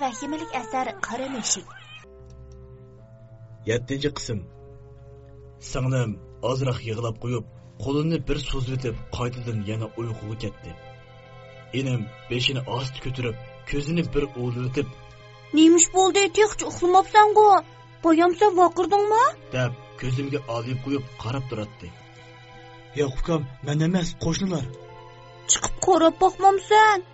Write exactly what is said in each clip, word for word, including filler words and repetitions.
ۋەھىمىلىك ئەسەر قارا مۈشۈك. يەتتىنچى قىسىم. سىڭلىم ئازراق يىغلاپ قويۇپ، قولىنى بىر سوزۇۋېتىپ، قايتىدىن يەنە ئۇيقۇغا كەتتى. ئىنىم بېشىنى ئاستا كۆتۈرۈپ، كۆزىنى بىر ئۇۋىلىۋېتىپ، نېمە ئىش بولدى؟ تېخىچە ئۇخلىماپسەنغۇ؟ بايام، سەن ۋارقىرىدىڭمۇ؟ دەپ، كۆزۈمگە ئالىيىپ قويۇپ قاراپ تۇراتتى. ياق، ئۇكام، مەن ئەمەس، قوشنىلار. چىقىپ قاراپ باقمامسەن؟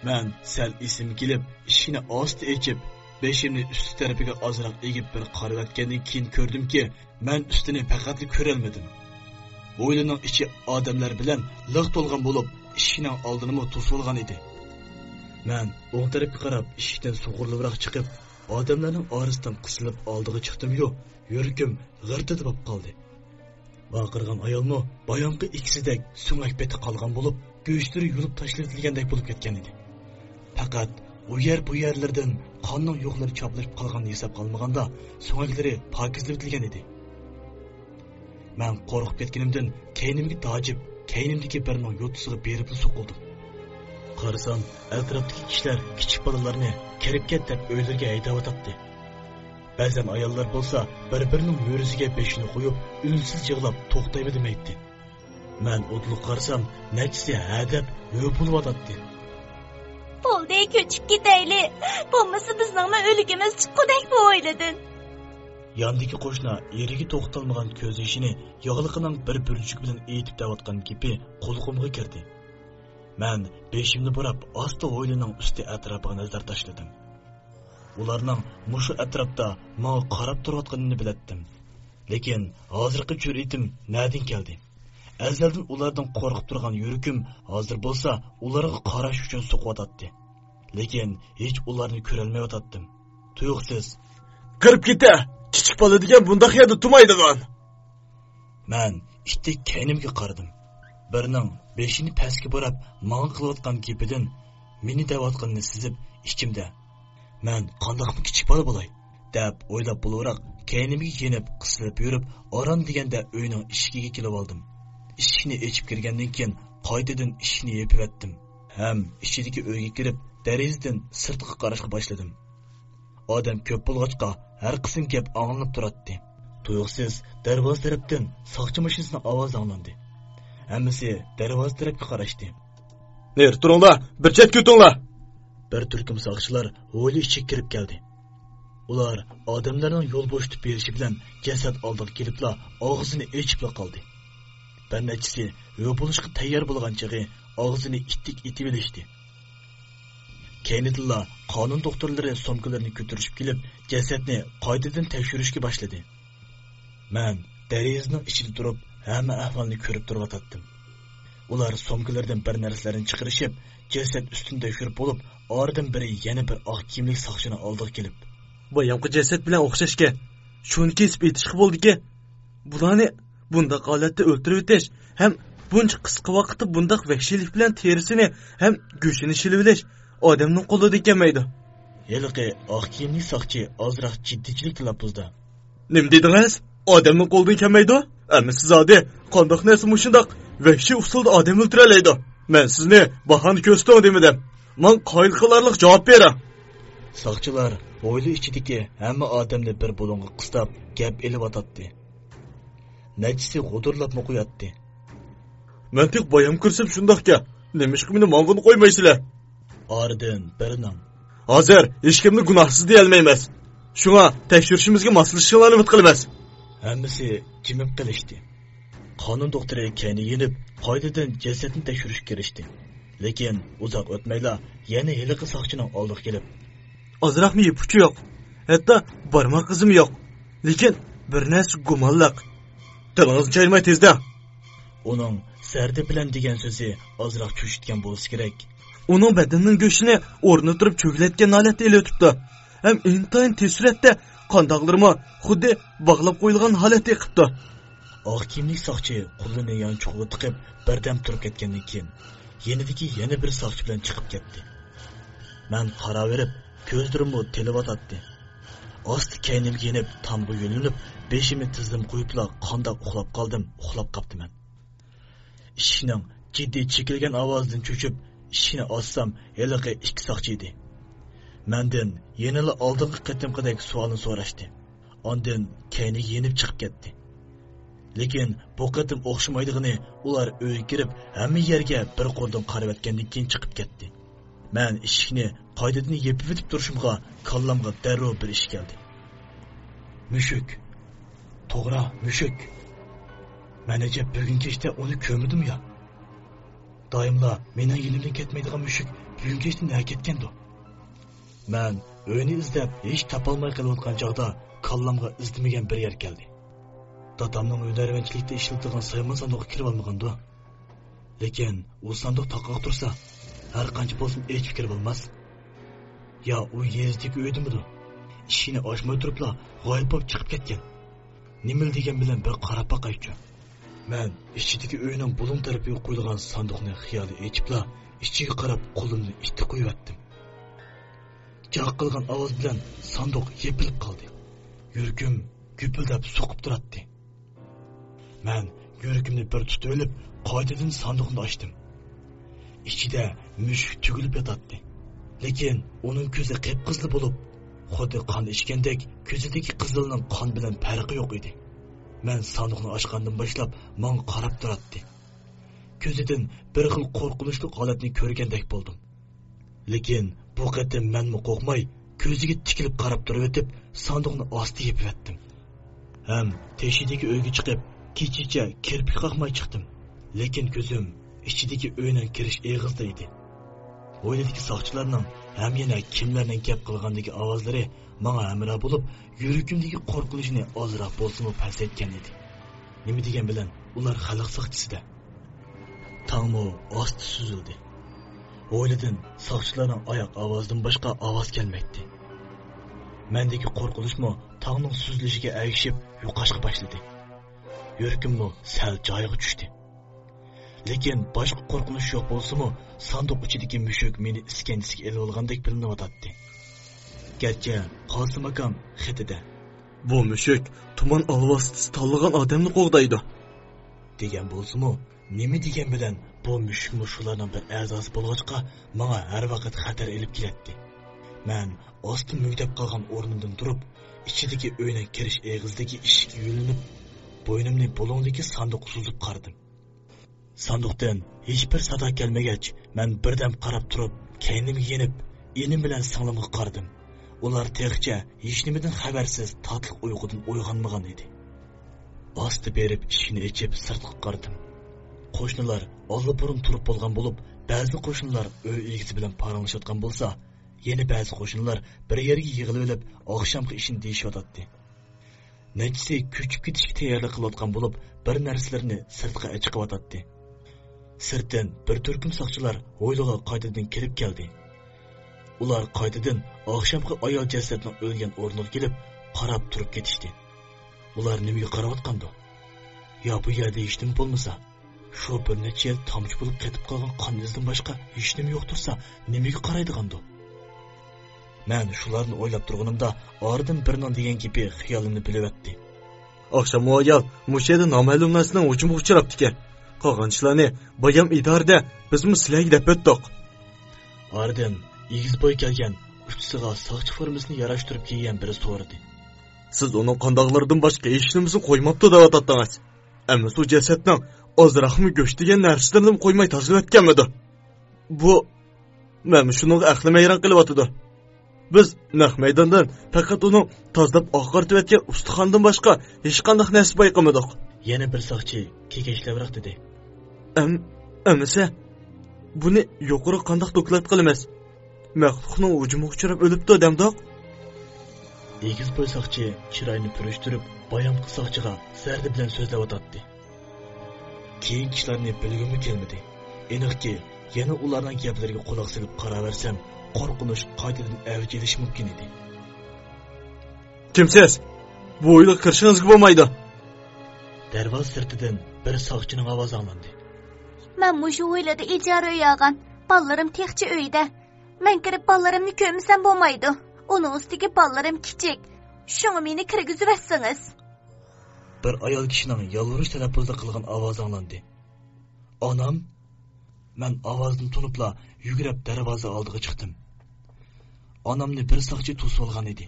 مەن سەل ئېسىمگە كېلىپ، ئىشىكنى ئاستا ئېچىپ، بېشىمنى ئۈستى تەرىپىگە ئازراق ئېگىپ بىر قارىۋەتكەندىن كېيىن كۆردۈمكى، مەن ئۈستىنى پەقەتلا كۆرەلمىدىم. ھويلىنىڭ ئىچى ئادەملەر بىلەن لىق تولغان بولۇپ، ئىشىكنىڭ ئالدىنىمۇ توسۇۋالغان ئىدى. مەن ئوڭ تەرەپكە قاراپ، ئىشىكتىن سۇغۇرۇلۇۋراق چىقىپ، ئادەملەرنىڭ ئارىسىدىن قىسىلىپ ئالدىغا چىقتىميۇ، يۈرىكىم غىرتىلداپ قالدى. ۋارقىرىغان ئايالمۇ بايامقى ئىككىسىدەك سۆڭەك پېتى قالغان بولۇپ، گۆشلىرى يۇلۇپ تاشلىۋېتىلگەندەك بولۇپ كەتكەن ئىدى. پەقەت ئۇ يەر بۇ يەرلىرىدىن قاننىڭ يوقلىرى چاپلىشىپ قالغاننى ھېسابقا ئالمىغاندا، سۆڭەكلىرى پاكىزلىۋېتىلگەن ئىدى. مەن قورقۇپ كەتكىنىمدىن كەينىمگە داجىپ، كەينىمدىكى بىرىنىڭ يوتىسىغا بېرىپلا سوقۇلدۇم. قارىسام، ئەتراپتىكى كىشىلەر كىچىك بالىلارنى كىرىپ كەت دەپ ئۆيلىرىگە ھەيدەۋاتاتتى. بەزەن ئاياللار بولسا بىر-بىرىنىڭ مۈرىسىگە بېشىنى قويۇپ، ئۈنسىز يىغلاپ توختايمۇ دېمەيتتى. مەن ئۇدۇلغا قارىسام، نەچچىسى ھە دەپ ھۆپۈلۈۋاتاتتى. بولدى، كۆچۈپ كېتەيلى. بولمىسا بىزنىڭمۇ ئۆلگۈمىز چىققۇدەك بۇ ھويلىدىن. ياندىكى قوشنا ئېرىگە توختالمىغان كۆز يېشىنى ياغلىقىنىڭ بىر بۈرجۈكى بىلەن ئېيتىپ دەۋاتقان گېپى قۇلىقىمغا كىردى. مەن بېشىمنى بۇراپ، ئاستا ھويلىنىڭ ئۈستى ئەتراپىغا نەزەر تاشلىدىم. ئۇلارنىڭ مۇشۇ ئەتراپتا ماڭا قاراپ تۇرۇۋاتقىنىنى بىلەتتىم. لېكىن ھازىرقى جۈرئىتىم نەدىن كەلدى؟ ئەزەلدىن ئۇلاردىن قورقۇپ تۇرغان يۈرىكىم ھازىر بولسا ئۇلارغا قاراش ئۈچۈن سوقۇۋاتاتتى. لېكىن ھېچ ئۇلارنى كۆرەلمەيۋاتاتتىم. تۇيۇقسىز، «قىرىپ كېتە! كىچىك بالا دېگەن بۇنداق يەردە تۇرمايدىغان!» مەن ئىتتىك كەينىمگە قارىدىم. بىرىنىڭ بېشىنى پەسكە بۇراپ ماڭا قىلىۋاتقان گېپىدىن مېنى دەۋاتقىنىنى سېزىپ، ئىچىمدە، «مەن قانداقمۇ كىچىك بالا بولاي؟» دەپ ئويلاپ بولۇۋراق، كەينىمگە يېنىپ قىسىلىپ يۈرۈپ، ئاران دېگەندە ئۆينىڭ ئىشىكىگە كېلىۋالدىم. ئىشىكنى ئېچىپ كىرگەندىن كېيىن، قايتىدىن ئىشىكنى يېپىۋەتتىم ھەم ئىچىدىكى ئۆيگە كىرىپ، دېرىزىدىن سىرتقا قاراشقا باشلىدىم. ئادەم كۆپ بولغاچقا، ھەر قىسىم گەپ ئاڭلىنىپ تۇراتتى. تۇيۇقسىز دەرۋازا تەرەپتىن ساقچى ماشىنىسىنىڭ ئاۋازى ئاڭلاندى. ھەممىسى دەرۋازا تەرەپكە قاراشتى. «نېرى تۇرۇڭلار، بىر چەتكە ئۆتۈڭلار!» بىر تۈركۈم ساقچىلار ھويلا ئىچىگە كىرىپ كەلدى. ئۇلار ئادەملەرنىڭ يول بوشىتىپ بېرىشى بىلەن جەسەت ئالدىغا كېلىپلا ئاغزىنى ئېچىپلا قالدى. بىر نەچچىسى ھۆپۈلۈشكە تەييار بولغان چېغى ئاغزىنى ئىتتىك ئېتىۋېلىشتى. كەينىدىنلا قانۇن دوختۇرلىرى سومكىلىرىنى كۆتۈرۈشۈپ كېلىپ، جەسەتنى قايتىدىن تەكشۈرۈشكە باشلىدى. مەن دېرىزىنىڭ ئىچىدە تۇرۇپ، ھەممە ئەھۋالنى كۆرۈپ تۇرۇۋاتاتتىم. ئۇلار سومكىلىرىدىن بىر نەرسىلەرنى چىقىرىشىپ، جەسەت ئۈستىنى تەكشۈرۈپ بولۇپ، ئارىدىن بىرى يەنە بىر ئاق كىيىملىك ساقچىنىڭ ئالدىغا كېلىپ، «بايامقى جەسەت بىلەن ئوخشاشكەن. شۇنى كېسىپ ئېتىشقا بولىدىكەن. بۇلارنى بۇنداق ھالەتتە ئۆلتۈرۈۋېتىش ھەم بۇنچە قىسقا ۋاقىتتا بۇنداق ۋەھشىيلىك بىلەن تېرىسىنى ھەم گۆشىنى شىلىۋېلىش ئادەمنىڭ قولىدىن كەلمەيدۇ.» ھېلىقى ئاق كىيىملىك ساقچى ئازراق جىددىيچىلىك تەلەپپۇزدا، «نېمە دېدىڭىز؟ ئادەمنىڭ قولىدىن كەلمەيدۇ؟ ئەمىسە زادى قانداق نەرسە مۇشۇنداق ۋەھشىي ئۇسۇلدا ئادەم ئۆلتۈرەلەيدۇ؟ مەن سىزنى باھانە كۆرسىتىڭ دېمىدىم. ماڭا قايىل قىلارلىق جاۋاب بېرىڭ.» ساقچىلار ھويلا ئىچىدىكى ھەممە ئادەمنى بىر بۇلۇڭغا قىستاپ گەپ ئېلىۋاتاتتى. نەچچىسى غۇدۇرلاپمۇ قوياتتى. «مەن تېخى بايام كىرسەم شۇنداقكەن. نېمىشقا مېنى ماڭغىلى قويمايسىلەر؟» ئارىدىن بىرىنىڭ، «ھازىر ھېچكىمنى گۇناھسىز دېيەلمەيمىز. شۇڭا تەكشۈرۈشىمىزگە ماسلىشىشىڭلارنى ئۈمىد قىلىمىز.» ھەممىسى جىمىپ قېلىشتى. قانۇن دوختۇرى كەينىگە يېنىپ، قايتىدىن جەسەتنى تەكشۈرۈشكە كىرىشتى. لېكىن ئۇزاق ئۆتمەيلا يەنە ھېلىقى ساقچىنىڭ ئالدىغا كېلىپ، «ئازراقمۇ يېپۇچى يوق. ھەتتا بارماق ئىزىمۇ يوق. لېكىن بىر نەرسە گۇمانلىق. تىلىڭىزنى چايماي تېزدە!» ئۇنىڭ «زەردە بىلەن» دېگەن سۆزى ئازراق چۆچۈتكەن بولسا كېرەك. «ئۇنىڭ بەدىنىنىڭ گۆشىنى ئورنىدا تۇرۇپ چۆگىلەتكەن ھالەتتە ئېلىۋېتىپتۇ. ھەم ئىنتايىن تېز سۈرئەتتە قانداقلىرىمۇ خۇددى باغلاپ قويۇلغان ھالەتتە ئېقىپتۇ.» ئاق كىيىملىك ساقچى قولىنى يانچۇقىغا تىقىپ، بىردەم تۇرۇپ كەتكەندىن كېيىن، يېنىدىكى يەنە بىر ساقچى بىلەن چىقىپ كەتتى. مەن قاراۋېرىپ، كۆزلىرىممۇ تېلىۋاتاتتى. ئاستا كەينىمگە يېنىپ، تامغا يۆلىنىپ، بېشىمنى تىزلىمىغا قويۇپلا قانداق ئۇخلاپ قالدىم، ئۇخلاپ قاپتىمەن. ئىشىكنىڭ جىددىي چېكىلگەن ئاۋازىدىن چۆچۈپ، ئىشىكنى ئاچسام، ھېلىقى ئىككى ساقچى ئىدى. مەندىن يەنىلا ئالدىنقى قېتىمقىدەك سوئالنى سوراشتى. ئاندىن كەينىگە يېنىپ چىقىپ كەتتى. لېكىن بۇ قېتىم ئوخشىمايدىغىنى، ئۇلار ئۆيگە كىرىپ، ھەممە يەرگە بىر قولدىن قاراۋەتكەندىن كېيىن چىقىپ كەتتى. مەن ئىشىكنى قايتىدىن يېپىۋېتىپ تۇرۇشۇمغا، كاللامغا دەررۇ بىر ئىش كەلدى. مۈشۈك. توغرا، مۈشۈك. مەن ئەجەب بۈگۈن كەچتە ئۇنى كۆرمىدىممۇ يا؟ دائىملا مېنىڭ يېنىمدىن كەتمەيدىغان مۈشۈك بۈگۈن كەچتە نەگە كەتكەندۇ؟ مەن ئۆينى ئىزدەپ ھېچ تاپالماي قېلىۋاتقان چاغدا، كاللامغا ئىزدىمىگەن بىر يەر كەلدى. دادامنىڭ ھۈنەرۋەنچىلىكتە ئىشلىتىدىغان سايمان ساندۇقى كىرىۋالمىغاندۇ؟ لېكىن ئۇ ساندۇق تاقاق تۇرسا، ھەر قانچە بولسىمۇ ئېچىپ كىرىۋالماس. يا ئۇ يېزىدىكى ئۆيدىمىدۇ؟ ئىشىكنى ئاچماي تۇرۇپلا غايىب بولۇپ چىقىپ كەتكەن. نېمىلا دېگەن بىلەن بىر قاراپ باقايچۇ. مەن ئىچىدىكى ئۆينىڭ بۇلۇڭ تەرىپىگە قويۇلغان ساندۇقنى خىيالىي ئېچىپلا، ئىچىگە قاراپ قولۇمنى ئىتتىك قويۇۋەتتىم. جاق قىلغان ئاۋاز بىلەن ساندۇق يېپىلىپ قالدى. يۈرىكىم گۈپۈلدەپ سوقۇپ تۇراتتى. مەن يۈرىكىمنى بىر تۇتۇۋېلىپ، قايتىدىن ساندۇقنى ئاچتىم. ئىچىدە مۈشۈك تۈگۈلۈپ ياتاتتى. لېكىن ئۇنىڭ كۆزى قىپقىزىل بولۇپ، خۇددى قان ئىچكەندەك، كۆزىدىكى قىزىلنىڭ قان بىلەن پەرقى يوق ئىدى. مەن ساندۇقنى ئاچقاندىن باشلاپ ماڭا قاراپ تۇراتتى. كۆزىدىن بىر خىل قورقۇنچلۇق ھالەتنى كۆرگەندەك بولدۇم. لېكىن بۇ قېتىم مەنمۇ قورقماي، كۆزىگە تىكىلىپ قاراپ تۇرۇۋېتىپ، ساندۇقنى ئاستا يېپىۋەتتىم. ھەم تېشىدىكى ئۆيگە چىقىپ، كېچىچە كىرپىك قاقماي چىقتىم. لېكىن كۆزۈم ئىچىدىكى ئۆينىڭ كىرىش ئېغىزىدا ئىدى. ھويلىدىكى ساقچىلارنىڭ ھەم يەنە كىملەرنىڭ گەپ قىلغاندىكى ئاۋازلىرى ماڭا ھەمراھ بولۇپ، يۈرىكىمدىكى قورقۇنچنى ئازراق بولسىمۇ پەسەيتكەن ئىدى. نېمە دېگەن بىلەن ئۇلار خەلق ساقچىسىدە. تاڭمۇ ئاستا سۈزۈلدى. ھويلىدىن ساقچىلارنىڭ ئاياق ئاۋازىدىن باشقا ئاۋاز كەلمەيتتى. مەندىكى قورقۇنچمۇ تاڭنىڭ سۈزۈلۈشىگە ئەگىشىپ يوقاشقا باشلىدى. يۈرىكىممۇ سەل جايىغا چۈشتى. لېكىن باشقا قورقۇنچ يوق بولسىمۇ، ساندۇق ئىچىدىكى مۈشۈك مېنى ئىسكەنجىسىگە ئېلىۋالغاندەك بىلىنىۋاتاتتى. گەرچە قاسىم ئاكام خېتىدە، بۇ مۈشۈك تۇمان ئالۋاستىسى تاللىغان ئادەمنى قوغدايدۇ، دېگەن بولسىمۇ، نېمە دېگەن بىلەن بۇ مۈشۈكمۇ شۇلارنىڭ بىر ئەزاسى بولغاچقا، ماڭا ھەر ۋاقىت خەتەر ئېلىپ كېلەتتى. مەن ئاستا مۈگدەپ قالغان ئورنۇمدىن تۇرۇپ، ئىچىدىكى ئۆينىڭ كىرىش ئېغىزىدىكى ئىشىككە يۆلىنىپ، بوينۇمنى بۇلۇڭدىكى ساندۇققا سوزۇپ قارىدىم. ساندۇقتىن ھېچبىر سادا كەلمىگەچ، مەن بىردەم قاراپ تۇرۇپ، كەينىمگە يېنىپ، ئىنىم بىلەن سىڭلىمغا قارىدىم. ئۇلار تېخىچە ھېچنېمىدىن خەۋەرسىز، تاتلىق ئۇيقۇدىن ئويغانمىغان ئىدى. ئاستا بېرىپ ئىشىكنى ئېچىپ، سىرتقا قارىدىم. قوشنىلار ئاللىبۇرۇن تۇرۇپ بولغان بولۇپ، بەزى قوشنىلار ئۆي ئىگىسى بىلەن پاراڭلىشىۋاتقان بولسا، يەنە بەزى قوشنىلار بىر يەرگە يىغىلىۋېلىپ، ئاخشامقى ئىشنى دېيىشىۋاتاتتى. نەچچىسى كۆچۈپ كېتىشكە تەييارلىق قىلىۋاتقان بولۇپ، بىر نەرسىلىرىنى سىرتقا ئەچىقىۋاتاتتى. سىرتتىن بىر تۈركۈم ساقچىلار ھويلىغا قايتىدىن كىرىپ كەلدى. ئۇلار قايتىدىن ئاخشامقى ئايال جەسەتنىڭ ئۆلگەن ئورنىغا كېلىپ، قاراپ تۇرۇپ كېتىشتى. ئۇلار نېمىگە قاراۋاتقاندۇ؟ يا بۇ يەردە ھېچنېمە بولمىسا؟ شۇ بىر نەچچە يىل تامچە بولۇپ قېتىپ قالغان قان ئىزىدىن باشقا ھېچنېمە يوقتۇرسا، نېمىگە قارايدىغاندۇ؟ مەن شۇلارنى ئويلاپ تۇرغىنىمدا، ئارىدىن بىرىنىڭ دېگەن گېپى خىيالىمنى بۆلۈۋەتتى. ئاخشام ئۇ ئايال مۇشۇ يەردە نامەلۇم نەرسىنىڭ ھۇجۇمىغا ئۇچراپتىكەن. قالغان ئىشلارنى بايام ئىدارىدە بىزمۇ سىلەرگە دەپ ئۆتتۇق. ئارىدىن ئېگىز بوي كەلگەن، ئۇچىسىغا ساقچى فورمىسىنى ياراشتۇرۇپ كىيگەن بىرى سورىدى. سىز ئۇنىڭ قانداقلىرىدىن باشقا ھېچنېمىسىنى قويماپتۇ دەۋاتاتتىڭىز. ئەمما شۇ جەسەتنىڭ ئازراقمۇ گۆش دېگەن نەرسىلىرىنىمۇ قويماي تازىلىۋەتكەنمىدۇ؟ بۇ، مەنمۇ شۇنىڭغا ئەقلىم ھەيران قېلىۋاتىدۇ. بىز نەق مەيداندىن پەقەت ئۇنىڭ تازىلاپ ئاقارتىۋەتكەن ئۇستىخانىدىن باشقا ھېچقانداق نەرسە بايقىمىدۇق. يەنە بىر ساقچى كېكەچلەۋراق دېدى. ئەم-، ئەمىسە، بۇنى يۇقىرىغا قانداق دوكلات قىلىمىز؟ مەخلۇقنىڭ ھۇجۇمىغا ئۇچراپ ئۆلۈپتۇ دەمدۇق؟ ئېگىز بوي ساقچى چىرايىنى پۈرۈشتۈرۈپ، بايامقى ساقچىغا زەردە بىلەن سۆزلەۋاتاتتى. كېيىنكى ئىشلارنى بىلگۈممۇ كەلمىدى. ئېنىقكى، يەنە ئۇلارنىڭ گەپلىرىگە قۇلاق سېلىپ قاراۋەرسەم، قورقۇنچ قايتىدىن ئەۋج ئېلىشى مۇمكىن ئىدى. كىمسىز؟ بۇ ئۆيگە كىرىشىڭىزگە بولمايدۇ. دەرۋازا سىرتىدىن بىر ساقچىنىڭ ئاۋازى ئاڭلاندى. مەن مۇشۇ ھويلىدا ئىجارە ئۆي ئالغان. بالىلىرىم تېخىچە ئۆيدە. مەن كىرىپ بالىلىرىمنى كۆرمىسەم بولمايدۇ. ئۇنىڭ ئۈستىگە بالىلىرىم كىچىك. شۇڭا مېنى كىرگۈزۈۋەتسىڭىز. بىر ئايال كىشىنىڭ يالۋۇرۇش تەلەپپۇزدا قىلغان ئاۋازى ئاڭلاندى. ئانام؟ مەن ئاۋازنى تونۇپلا يۈگۈرۈپ دەرۋازا ئالدىغا چىقتىم. ئانامنى بىر ساقچى توسۇۋالغان ئىدى.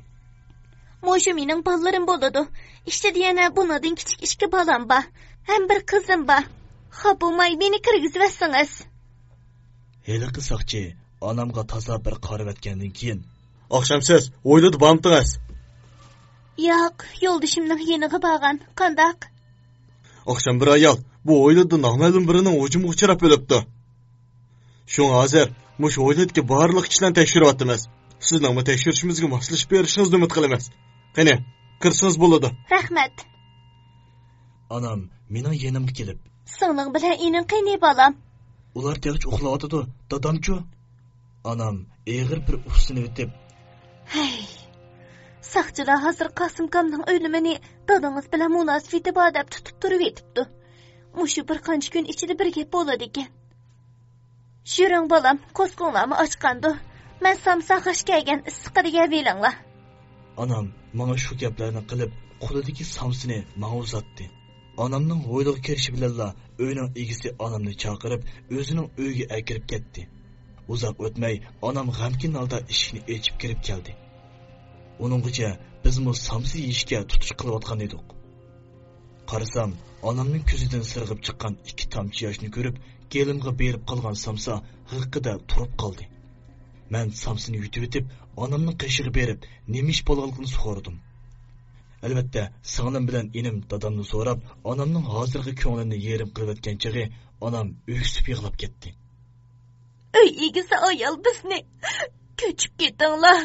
مۇشۇ مېنىڭ بالىلىرىم بولىدۇ. ئىچىدە يەنە بۇنىڭدىن كىچىك ئىككى بالام بار. ھەم بىر قىزىم بار. خاپا بولماي مېنى كىرگۈزۈۋەتسىڭىز. ھېلىقى ساقچى ئانامغا تازا بىر قارىۋەتكەندىن كېيىن، ئاخشام سىز ھويلىدا بارمىدىڭىز؟ ياق، يولدىشىمنىڭ يېنىغا بارغان. قانداق؟ ئاخشام بىر ئايال بۇ ھويلىدا نامەلۇم بىرىنىڭ ھۇجۇمىغا ئۇچراپ ئۆلۈپتۇ. شۇڭا ھازىر مۇشۇ ھويلىدىكى بارلىق كىشىلەرنى تەكشۈرۈۋاتىمىز. سىزنىڭمۇ تەكشۈرۈشىمىزگە ماسلىشىپ بېرىشىڭىزنى ئۈمىد قىلىمىز. قېنى، كىرسىڭىز بولىدۇ. رەھمەت. ئانام مېنىڭ يېنىمغا كېلىپ، سىڭلىڭ بىلەن ئىنىڭ قېنى، بالام؟ ئۇلار تېخىچە ئۇخلاۋاتىدۇ، دادامچۇ؟ ئانام ئېغىر بىر ئۇھسىنىۋېتىپ، ھەي، ساقچىلار ھازىر قاسىمكامنىڭ ئۆلۈمىنى دادىڭىز بىلەن مۇناسىۋىتى بار دەپ تۇتۇپ تۇرۇۋېتىپتۇ. مۇشۇ بىر قانچە كۈن ئىچىدە بىر گەپ بولىدىكەن. يۈرۈڭ بالام، قورسىقىڭلارمۇ ئاچقاندۇ. مەن سامسا غاش كەلگەن، ئىسسىقىدا يەۋېلىڭلار. ئانام ماڭا شۇ گەپلەرنى قىلىپ، قولىدىكى سامسىنى ماڭا ئۇزاتتى. ئانامنىڭ ھويلىغا كىرىشى بىلەنلا ئۆينىڭ ئىگىسى ئانامنى چاقىرىپ، ئۆزىنىڭ ئۆيىگە ئەكىرىپ كەتتى. ئۇزاق ئۆتمەي ئانام غەمكىن ھالدا ئىشىكنى ئېچىپ كىرىپ كەلدى. ئۇنىڭغىچە بىزمۇ سامسا يېيىشكە تۇتۇش قىلىۋاتقان ئىدۇق. قارىسام، ئانامنىڭ كۆزىدىن سىرغىپ چىققان ئىككى تامچە ياشنى كۆرۈپ، گېلىمغا بېرىپ قالغان سامسا غىققىدە تۇرۇپ قالدى. مەن سامسىنى يۇتۇۋېتىپ، ئانامنىڭ قېشىغا بېرىپ، نېمە ئىش بولغانلىقىنى سورىدىم. ئەلۋەتتە، سىڭلىم بىلەن ئىنىم دادامنى سوراپ، ئانامنىڭ ھازىرقى كۆڭلىنى يېرىم قىلىۋەتكەن چېغى ئانام ئۆكسۈپ يىغلاپ كەتتى. ئۆي ئىگىسى ئايال بىزنى، كۆچۈپ كېتىڭلار،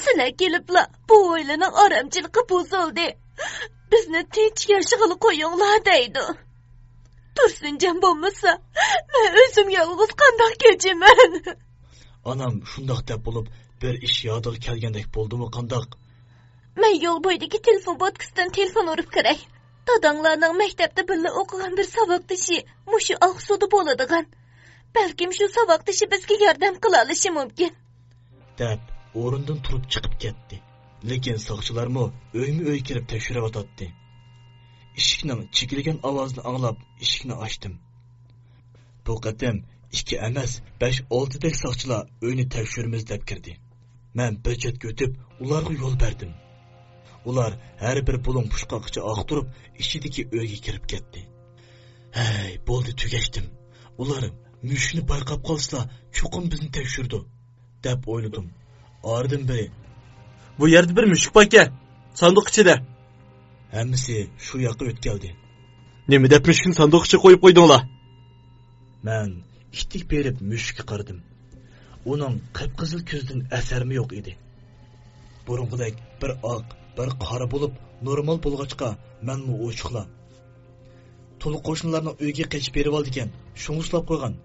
سىلەر كېلىپلا بۇ ھويلىنىڭ ئارامچىلىقى بۇزۇلدى، بىزنى تىنچ ياشىغىلى قويۇڭلار دەيدۇ. تۇرسۇنجان بولمىسا، مەن ئۆزۈم يالغۇز قانداق كېچىمەن؟ ئانام شۇنداق دەپ بولۇپ، بىر ئىش يادىغا كەلگەندەك بولدىمۇ قانداق؟ مەن يول بويىدىكى تېلېفون بوتكىسىدىن تېلېفون ئۇرۇپ كىرەي. داداڭلارنىڭ مەكتەپتە بىللە ئوقۇغان بىر ساۋاقدىشى مۇشۇ ئاقسۇدا بولىدىغان. بەلكىم شۇ ساۋاقدىشى بىزگە ياردەم قىلالىشى مۇمكىن. دەپ، ئورنىدىن تۇرۇپ چىقىپ كەتتى. لېكىن ساقچىلارمۇ ئۆيمۇ ئۆي كىرىپ تەكشۈرۈۋاتاتتى. ئىشىكنىڭ چېكىلگەن ئاۋازىنى ئاڭلاپ، ئىشىكنى ئاچتىم. بۇ قېتىم ئىككى ئەمەس، بەش-ئالتىدەك ساقچىلار ئۆينى تەكشۈرىمىز دەپ كىردى. مەن بىر چەتكە ئۆتۈپ، ئۇلارغا يول بەردىم. ئۇلار ھەر بىر بۇلۇڭ پۇچقاققىچە ئاختۇرۇپ، ئىچىدىكى ئۆيگە كىرىپ كەتتى. ھەي، بولدى، تۈگەشتىم. ئۇلار مۈشۈكنى بايقاپ قالسىلا، چوقۇم بىزنى تەكشۈرىدۇ، دەپ ئويلىدىم. ئارىدىن بىرى، بۇ يەردە بىر مۈشۈك باركەن، ساندۇق ئىچىدە. ھەممىسى شۇ ياققا ئۆتكەلدى. نېمە دەپ مۈشۈكنى ساندۇق ئىچىگە قويۇپ قويدۇڭلار؟ مەن ئىتتىك بېرىپ مۈشۈككە قارىدىم. ئۇنىڭ قىپقىزىل كۆزىدىن ئەسەرمۇ يوق ئىدى. بۇرۇنقىدەك بىر ئاق، بىر قارا بولۇپ، نورمال بولغاچقا، مەنمۇ ئوچۇقلا، تولا قوشنىلارنىڭ ئۆيىگە قېچىپ بېرىۋالىدىكەن، شۇڭا سۇلاپ قويغان.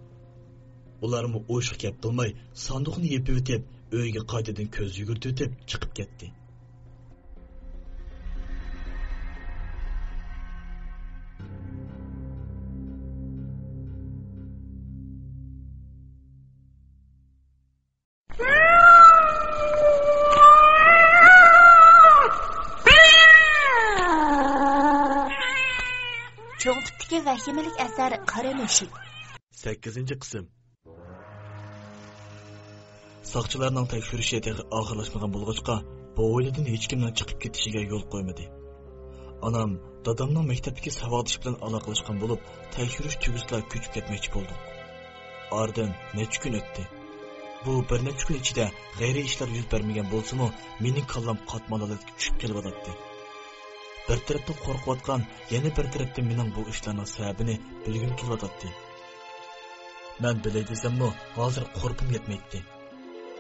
ئۇلارمۇ ئوشۇق گەپ قىلماي، ساندۇقنى يېپىۋېتىپ، ئۆيىگە قايتىدىن كۆز يۈگۈرتۈۋېتىپ چىقىپ كەتتى. چوڭ تىپتىكى ۋەھىمىلىك ئەسەر قارا مۈشۈك. سەككىزىنچى قىسىم. ساقچىلارنىڭ تەكشۈرۈشى تېخى ئاخىرلاشمىغان بولغاچقا، بۇ ھويلىدىن ھېچكىمنىڭ چىقىپ كېتىشىگە يول قويمىدى. ئانام دادامنىڭ مەكتەپتىكى ساۋاقدىشى بىلەن ئالاقىلەشكەن بولۇپ، تەكشۈرۈش تۈگىسىلا كۆچۈپ كەتمەكچى بولدۇق. ئارىدىن نەچچە كۈن ئۆتتى. بۇ بىر نەچچە كۈن ئىچىدە غەيرىي ئىشلار يۈز بەرمىگەن بولسىمۇ، مېنىڭ كاللام قاتمال ھالەتكە چۈشۈپ كېلىۋاتاتتى. بىر تەرەپتىن قورقۇۋاتقان، يەنە بىر تەرەپتىن مېنىڭ بۇ ئىشلارنىڭ سەۋەبىنى بىلگۈم كېلىۋاتاتتى. مەن بىلەي دېسەممۇ، ھازىر قۇربۇم يەتمەيتتى.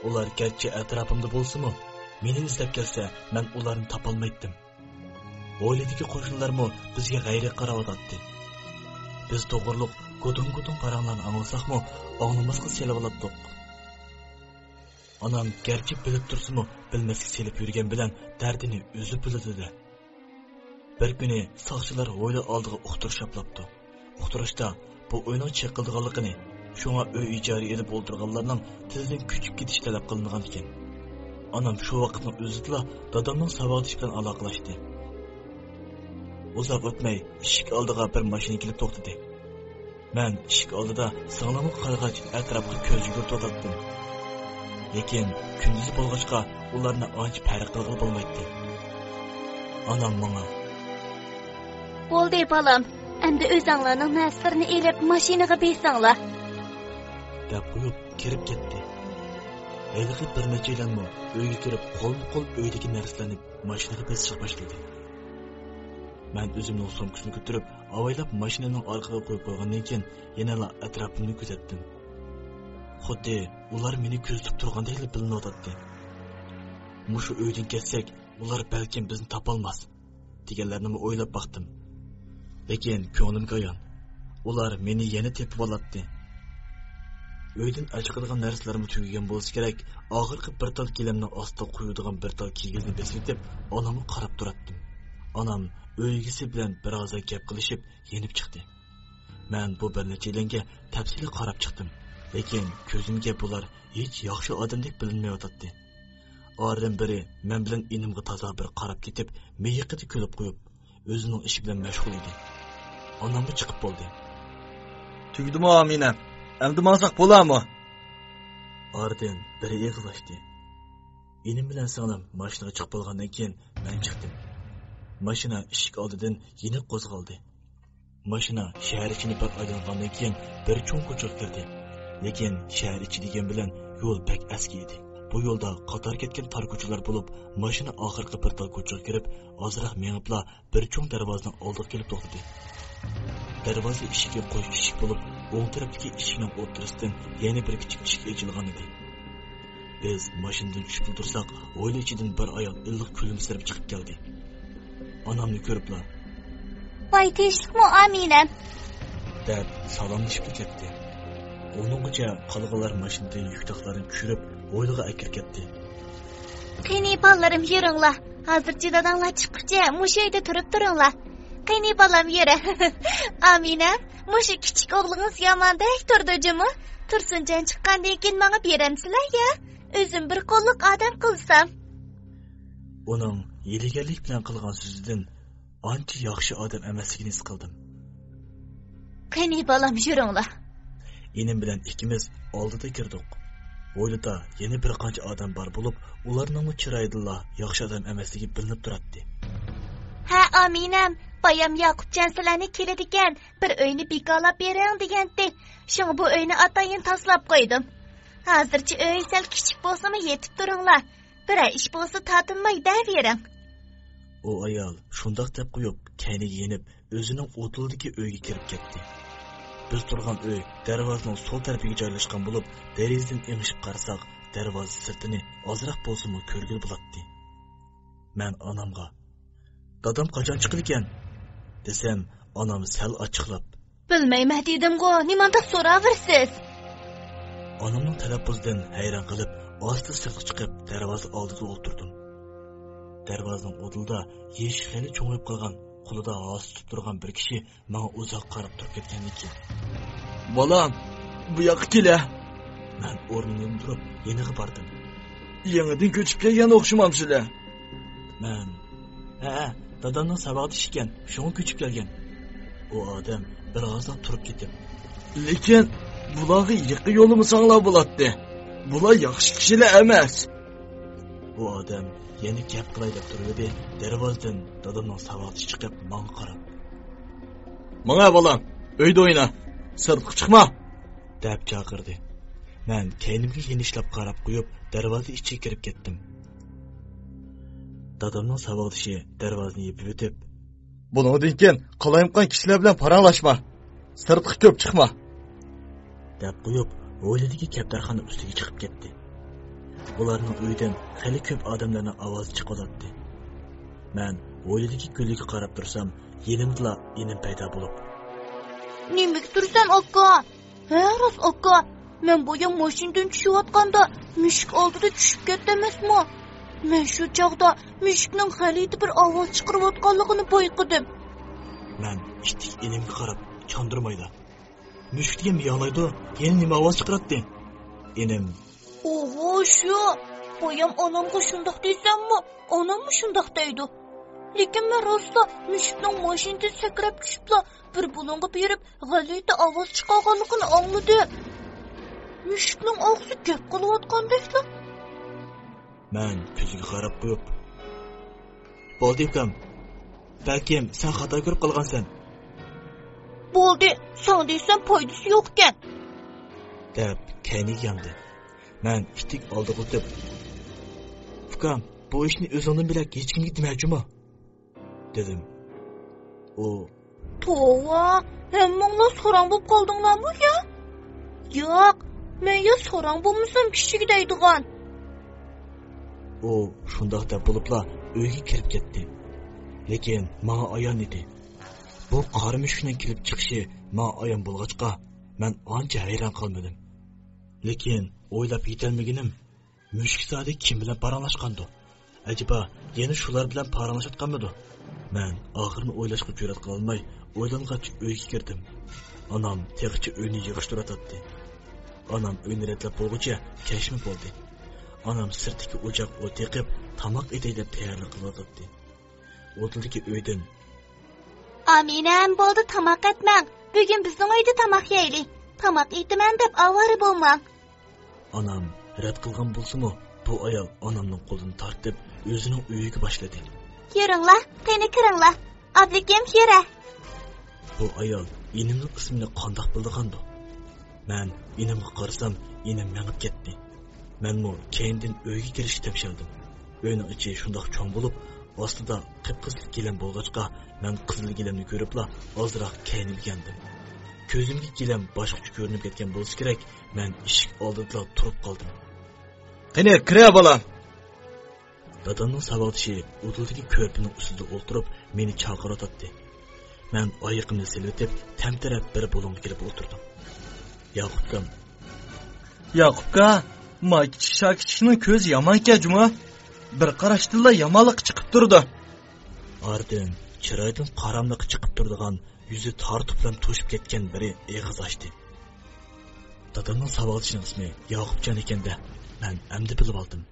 ئۇلار گەرچە ئەتراپىمدا بولسىمۇ، مېنى ئىزدەپ كەلسە، مەن ئۇلارنى تاپالمايتتىم. ھويلىدىكى قوشنىلارمۇ بىزگە غەيرەت قاراۋاتاتتى. بىز توغرۇلۇق گۇدۇڭ-گۇدۇڭ پاراڭلارنى ئاڭلىساقمۇ، ئاڭلىماسقا سېلىۋالاتتۇق. ئانام گەرچە بىلىپ تۇرسىمۇ، بىلمەسكە سېلىپ يۈرگەن بىلەن دەردىنى ئۆزى بىلىدۇ-دە. بىر كۈنى ساقچىلار ھويلا ئالدىغا ئۇقتۇرۇش شاپلاپتۇ. ئۇقتۇرۇشتا بۇ ئۆينىڭ چېقىلىدىغانلىقىنى، شۇڭا ئۆي ئىجارە ئېلىپ ئولتۇرغانلارنىڭ تېزدىن كۆچۈپ كېتىشى تەلەپ قىلىنغانىكەن. ئانام شۇ ۋاقىتنىڭ ئۆزىدىلا دادامنىڭ ساۋاقدىشى بىلەن ئالاقىلەشتى. ئۇزاق ئۆتمەي ئىشىك ئالدىغا بىر ماشىنا كېلىپ توختىدى. مەن ئىشىك ئالدىدا سىڭلىمغا قارىغاچ ئەتراپقا كۆز يۈگۈرتۈۋاتاتتىم. لېكىن كۈندۈزى بولغاچقا، ئۇلارنى ئانچە پەرق قىلغىلى بولمايتتى. ئانام ماڭا، بولدى، بالام، ئەمدى ئۆزۈڭلارنىڭ نەرسىلىرىنى ئېلىپ، ماشىنىغا بېسىڭلار، دەپ قويۇپ، كىرىپ كەتتى. ھېلىقى بىر نەچچەيلەنمۇ ئۆيگە كىرىپ، قولمۇ قول ئۆيدىكى نەرسىلەرنى ماشىنىغا بېسىشقا باشلىدى. مەن ئۆزۈمنىڭ سومكىسىنى كۆتۈرۈپ، ئاۋايلاپ ماشىنىنىڭ ئارقىغا قويۇپ قويغاندىن كېيىن، يەنىلا ئەتراپىمنى كۆزەتتىم. خۇددى ئۇلار مېنى كۆزىتىپ تۇرغاندەكلا بىلىنىۋاتاتتى. مۇشۇ ئۆيدىن كەتسەك، ئۇلار بەلكىم بىزنى تاپالماس، دېگەنلەرنىمۇ ئويلاپ باقتىم. لېكىن كۆڭلۈمگە ئايان، ئۇلار مېنى يەنە تېپىۋالاتتى. ئۆيدىن ئەچىقىدىغان نەرسىلەرمۇ تۈگىگەن بولسا كېرەك، ئاخىرقى بىر تال گىلەمنىڭ ئاستىغا قويىدىغان بىر تال كىگىزنى بېسىۋېتىپ، ئانامغا قاراپ تۇراتتىم. ئانام ئۆي ئىگىسى بىلەن بىر ئازدىن گەپ قىلىشىپ، يېنىپ چىقتى. مەن بۇ بىر نەچچەيلەنگە تەپسىلىي قاراپ چىقتىم، لېكىن كۆزۈمگە بۇلار ھېچ ياخشى ئادەمدەك بىلىنمەيۋاتاتتى. ئارىدىن بىرى مەن بىلەن ئىنىمغا تازا بىر قاراپ كېتىپ، مىيىقىدا كۈلۈپ قويۇپ، ئۆزىنىڭ ئىشى بىلەن مەشغۇل ئىدى. ئاناممۇ چىقىپ بولدى. تۈگىدىمۇ ئامىنەم؟ ئەمدى ماڭساق بولامۇ؟ ئارىدىن بىرى ئېغىز ئاچتى. ئىنىم بىلەن سىڭلىم ماشىنىغا چىقىپ بولغاندىن كېيىن، مەن چىقتىم. ماشىنا ئىشىك ئالدىدىن يېنىك قوزغالدى. ماشىنا شەھەر ئىچىنى بىر ئايلانغاندىن كېيىن، بىر چوڭ كوچىغا كىردى. لېكىن شەھەر ئىچى دېگەن بىلەن يول بەك ئەسكى ئىدى. بۇ يولدا قاتار كەتكەن تار كوچىلار بولۇپ، ماشىنا ئاخىرقى بىر تال كوچىغا كىرىپ، ئازراق مېڭىپلا، بىر چوڭ دەرۋازىنىڭ ئالدىغا كېلىپ توختىدى. دەرۋازا ئىشىكى قوش ئىشىك بولۇپ، ئوڭ تەرەپتىكى ئىشىكنىڭ ئوتتۇرىسىدىن يەنە بىر كىچىك ئىشىك ئېچىلغان ئىدى. بىز ماشىنىدىن چۈشۈپ ئولتۇرساق، ھويلا ئىچىدىن بىر ئايال ئىللىق كۈلۈمسىرەپ چىقىپ كەلدى. ئانامنى كۆرۈپلا، ۋاي تىنچلىقمۇ، ئامىنەم؟ دەپ سالاملىشىپلا كەتتى. ئۇنىڭغىچە قالغانلار ماشىنىدىن يۈك تاقلارنى چۈشۈرۈپ، ھويلىغا ئەكىرىپ كەتتى. قېنى، بالىلىرىم، يۈرۈڭلار. ھازىرچە داداڭلار چىققۇچە مۇشۇ يەردە تۇرۇپ تۇرۇڭلار. قېنى، بالام، يۈرە. ئامىنە، مۇشۇ كىچىك ئوغلىڭىز ياماندەك تۇرىدۇ جۇمۇ. تۇرسۇنجان چىققاندىن كېيىن ماڭا بېرەمسىلەر يا؟ ئۆزۈم بىر قوللۇق ئادەم قىلسام. ئۇنىڭ ھىيلىگەرلىك بىلەن قىلغان سۆزىدىن ئانچە ياخشى ئادەم ئەمەسلىكىنى ھېس قىلدىم. قېنى، بالام، يۈرۈڭلار. ئىنىم بىلەن ئىككىمىز ئالدىدا كىردۇق. ھويلىدا يەنە بىر قانچە ئادەم بار بولۇپ، ئۇلارنىڭمۇ چىرايىدىنلا ياخشى ئادەم ئەمەسلىكى بىلىنىپ تۇراتتى. ھە، ئامىنەم، بايام ياقۇپجان سىلەرنى كېلىدىكەن، بىر ئۆينى بىكارلاپ بېرىڭ دېگەنتى. شۇڭا بۇ ئۆينى ئاتايىن تازىلاپ قويدۇم. ھازىرچە ئۆي سەل كىچىك بولسىمۇ يېتىپ تۇرۇڭلار. بىرەر ئىش بولسا تارتىنماي دەۋېرىڭ. ئۇ ئايال شۇنداق دەپ قويۇپ، كەينىگە يېنىپ، ئۆزىنىڭ ئوتۇلدىكى ئۆيگە كىرىپ كەتتى. بىز تۇرغان ئۆي دەرۋازىنىڭ سول تەرىپىگە جايلاشقان بولۇپ، دېرىزىدىن ئېڭىشىپ قارىساق، دەرۋازا سىرتىنى ئازراق بولسىمۇ كۆرگىلى بولاتتى. مەن ئانامغا، «دادام قاچان چىقىدىكەن؟» دېسەم، ئانام سەل ئاچچىقلاپ، «بىلمەيمەن دېدىمغۇ، نېمانداق سوراۋېرىسىز؟» ئانامنىڭ تەلەپپۇزىدىن ھەيران قېلىپ، ئاستا سىرتقا چىقىپ، دەرۋازا ئالدىدا ئولتۇردۇم. دەرۋازىنىڭ ئۇدۇلىدا يېشى خېلى چوڭىيىپ قالغان، قولىدا ھاسا تۇتۇپ تۇرغان بىر كىشى ماڭا ئۇزاق قاراپ تۇرۇپ كەتكەندىن كېيىن، «بالام، بۇ ياققا كېلە!» مەن ئورنۇمدىن تۇرۇپ، يېنىغا باردىم. «يېڭىدىن كۆچۈپ كەلگەن ئوخشىمامسىلەر؟» مەن، «ھەئە، دادامنىڭ ساۋاقدىشى ئىكەن، شۇڭا كۆچۈپ كەلگەن.» ئۇ ئادەم بىر ئازدىن تۇرۇپ كېتىپ، «لېكىن بۇلارغا يېقىن يولىمىساڭلار بولاتتى. بۇلار ياخشى كىشىلەر ئەمەس.» ئۇ ئادەم يەنە گەپ قىلاي دەپ تۇرۇۋىدى، دەرۋازىدىن دادامنىڭ ساۋاقدىشى چىقىپ ماڭا قاراپ، «ماڭە بالام، ئۆيدە ئوينا، سىرتقا چىقما!» دەپ چاقىردى. مەن كەينىمگە يېنىشلاپ قاراپ قويۇپ، دەرۋازا ئىچىگە كىرىپ كەتتىم. دادامنىڭ ساۋاقدىشى دەرۋازىنى يېپىۋېتىپ، «بۇنىڭدىن كېيىن قالايمىقان كىشىلەر بىلەن پاراڭلاشما. سىرتقا كۆپ چىقما.» دەپ قويۇپ، ھويلىدىكى كەپتەرخانا ئۈستىگە چىقىپ كەتتى. ئۇلارنىڭ ئۆيىدىن خېلى كۆپ ئادەملەرنىڭ ئاۋازى چىقىۋاتاتتى. مەن ھويلىدىكى گۈلگە قاراپ تۇرسام، يېنىمدىلا ئىنىم پەيدا بولۇپ، «نېمىگە تۇرىسەن، ئاكا؟» ھە، راست، ئاكا. مەن بايام ماشىنىدىن چۈشۈۋاتقاندا، مۈشۈك ئالدىدا چۈشۈپ كەتتى ئەمەسمۇ؟ مەن شۇ چاغدا مۈشۈكنىڭ غەلىتە بىر ئاۋاز چىقىرىۋاتقانلىقىنى بايقىدىم. مەن ئىتتىك ئىنىمگە قاراپ چاندۇرمايلا، «مۈشۈك دېگەن مىياڭلايدۇ، يەنە نېمە ئاۋاز چىقىراتتى؟» ئىنىم، «ئوھو، شۇ. بايام ئانامغا شۇنداق دېسەممۇ، ئاناممۇ شۇنداق دەيدۇ. لېكىن مەن راستلا مۈشۈكنىڭ ماشىنىدىن سەكرەپ چۈشۈپلا، بىر بۇلۇڭغا بېرىپ، غەلىتە ئاۋاز چىقارغانلىقىنى ئاڭلىدىم. مۈشۈكنىڭ ئاغزى گەپ قىلىۋاتقاندەكلا، مەن كۆزىگە قاراپ قويۇپ، بولدى ئۇكام، بەلكىم سەن خاتا كۆرۈپ قالغانسەن. بولدى، ساڭا دېسەم پايدىسى يوقكەن، دەپ كەينىگە ياندى. مەن ئىتتىك ئالدىغا ئۆتۈپ، ئۇكام، بۇ ئىشنى ئۆزۈڭدىن بۆلەك ھېچكىمگە دېمە جۇمۇ، دېدىم. ئۇ، توۋا، ھەممىڭلار ساراڭ بولۇپ قالدىڭلارمۇ يا؟ ياق، مەن يا ساراڭ بولمىسام كىشىگە دەيدىغان. ئۇ شۇنداق دەپ بولۇپلا ئۆيگە كىرىپ كەتتى. لېكىن ماڭا ئايان ئىدى. بۇ قارا مۈشۈكنىڭ كېلىپ چىقىشى ماڭا ئايان بولغاچقا، مەن ئانچە ھەيران قالمىدىم. لېكىن ئويلاپ يېتەلمىگىنىم، مۈشۈك زادى كىم بىلەن پاراڭلاشقاندۇ؟ ئەجەبا، يەنە شۇلار بىلەن پاراڭلىشىۋاتقانمىدۇ؟ مەن ئاخىرىنى ئويلاشقا جۈرئەت قىلالماي، ئويلانغاچ ئۆيگە كىردىم. ئانام تېخىچە ئۆينى يىغىشتۇرۇۋاتاتتى. ئانام ئۆينى رەتلەپ بولغۇچە كەچمۇ بولدى. ئانام سىرتتىكى ئوچاق ئوت يېقىپ، تاماق ئېتەي دەپ تەييارلىق قىلىۋاتاتتى. ئوتۇلدىكى ئۆيدىن، ئامىنەم، بولدى، تاماق ئەتمەڭ. بۈگۈن بىزنىڭ ئۆيدە تاماق يەيلى. تاماق ئېتىمەن دەپ ئاۋارە بولماڭ. ئانام رەت قىلغان بولسىمۇ، بۇ ئايال ئانامنىڭ قولىنى تارتىپ، ئۆزىنىڭ ئۆيىگە باشلىدى. يۈرۈڭلار، قېنى كىرىڭلار. ئابلىكىم، يۈرە. بۇ ئايال ئىنىمنىڭ ئىسمىنى قانداق بىلىدىغاندۇ؟ مەن ئىنىمغا قارىسام، ئىنىم مېڭىپ كەتتى. مەنمۇ كەينىدىن ئۆيگە كىرىشكە تەمشەلدىم. ئۆينىڭ ئىچى شۇنداق چوڭ بولۇپ، ئاستىدا قىپقىزىل گىلەم بولغاچقا، مەن قىزىل گىلەمنى كۆرۈپلا ئازراق كەينىمگە ياندىم. كۆزۈمگە گىلەم باشقىچە كۆرۈنۈپ كەتكەن بولسا كېرەك، مەن ئىشىك ئالدىدىلا تۇرۇپ قالدىم. قېنى، كىرە، بالام! دادامنىڭ ساۋاقدىشى ئۇدۇلدىكى كۆرپىنىڭ ئۈستىدە ئولتۇرۇپ، مېنى چاقىرىۋاتاتتى. مەن ئايىقىمنى سېلىۋېتىپ، تەمتىرەپ بىر بۇلۇڭغا كېلىپ ئولتۇردۇم. ياقۇپكام. ياقۇپكا، ما كىچىك شاكىچىكنىڭ كۆزى يامانكەن جۇمۇ. بىر قاراشتىنلا يامانلىقى چىقىپ تۇرىدۇ. ئارىدىن چىرايىدىن قاراملىقى چىقىپ تۇرىدىغان، يۈزى تار توپىلام توشۇپ كەتكەن بىرى ئېغىز ئاچتى. دادامنىڭ ساۋاقدىشىنىڭ ئىسمى ياقۇپجان ئىكەن-دە، مەن ئەمدى بىلىۋالدىم.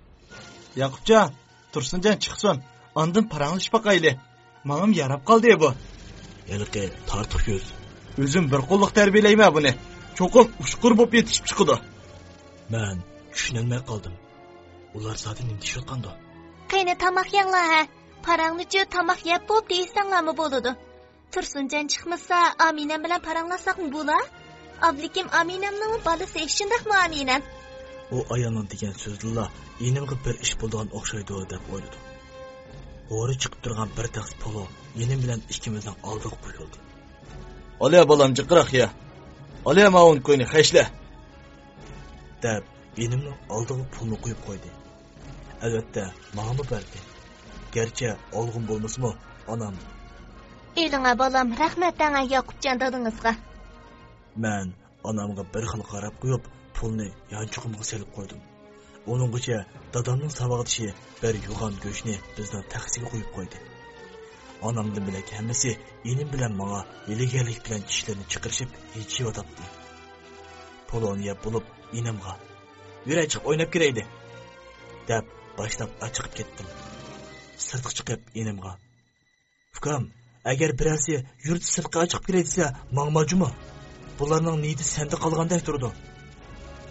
ياقۇپجان، تۇرسۇنجان چىقسۇن، ئاندىن پاراڭلىشىپ باقايلى. ماڭىمۇ ياراپ قالدى بۇ. ھېلىقى تارتۇق يۈز. ئۆزۈم بىر قوللۇق تەربىيەلەيمەن بۇنى. چوقۇم ئۇچقۇر بولۇپ يېتىشىپ چىقىدۇ. مەن چۈشىنەلمەي قالدىم. ئۇلار زادى نېمە دېيىشىۋاتقاندۇ؟ قېنى، تاماق يەڭلار ھە. پاراڭنىچۇ تاماق يەپ بولۇپ دېيىشسەڭلارمۇ بولىدۇ. تۇرسۇنجان چىقمىسا، ئامىنەم بىلەن پاراڭلاشساقمۇ بولا؟ ئابلىكىم ئامىنەمنىڭ بالىسى، شۇنداقمۇ ئامىنەم؟ ئۇ ئايالنىڭ دېگەن سۆزىدىنلا ئىنىمغا بىر ئىش بولىدىغان ئوخشايدۇ دەپ ئويلىدىم. ھورى چىقىپ تۇرغان بىر تەخسە پولۇ ئىنىم بىلەن ئىككىمىزنىڭ ئالدىغا قويۇلدى. ئالە بالام، جىقراق يە. ئالە ماۋۇن كوينى خەشلە. دەپ ئىنىمنىڭ ئالدىغا پۇلنى قويۇپ قويدى. ئەلۋەتتە، ماڭىمۇ بەردى. گەرچە ئالغۇم بولمىسىمۇ، ئانام. ئېلىڭە بالام، رەھمەت دەڭە ياقۇپجان دادىڭىزغا. مەن ئانامغا بىر خىل قاراپ قويۇپ، پۇلنى يانچۇقۇمغا سېلىپ قويدۇم. ئۇنىڭغىچە دادامنىڭ ساۋاقدىشى بىر يوغان گۆشنى بىزنىڭ تەخسىگە قويۇپ قويدى. ئانامدىن بۆلەك ھەممىسى ئىنىم بىلەن ماڭا ھىيلىگەرلىك بىلەن چىشلىرىنى چىقىرىشىپ ھىجىيىۋاتاتتى. پولۇنى يەپ بولۇپ ئىنىمغا، يۈرە، چىقىپ ئويناپ كىرەيلى، دەپ باشلاپ ئاچىقىپ كەتتىم. سىرتقا چىقىپ ئىنىمغا، ئۇكام، ئەگەر بىرەرسى يۈرۈپ سىرتقا ئاچىقىپ كىرەي دېسە، ماڭما جۇمۇ. بۇلارنىڭ نىيىتى سەندە قالغاندەك تۇرىدۇ،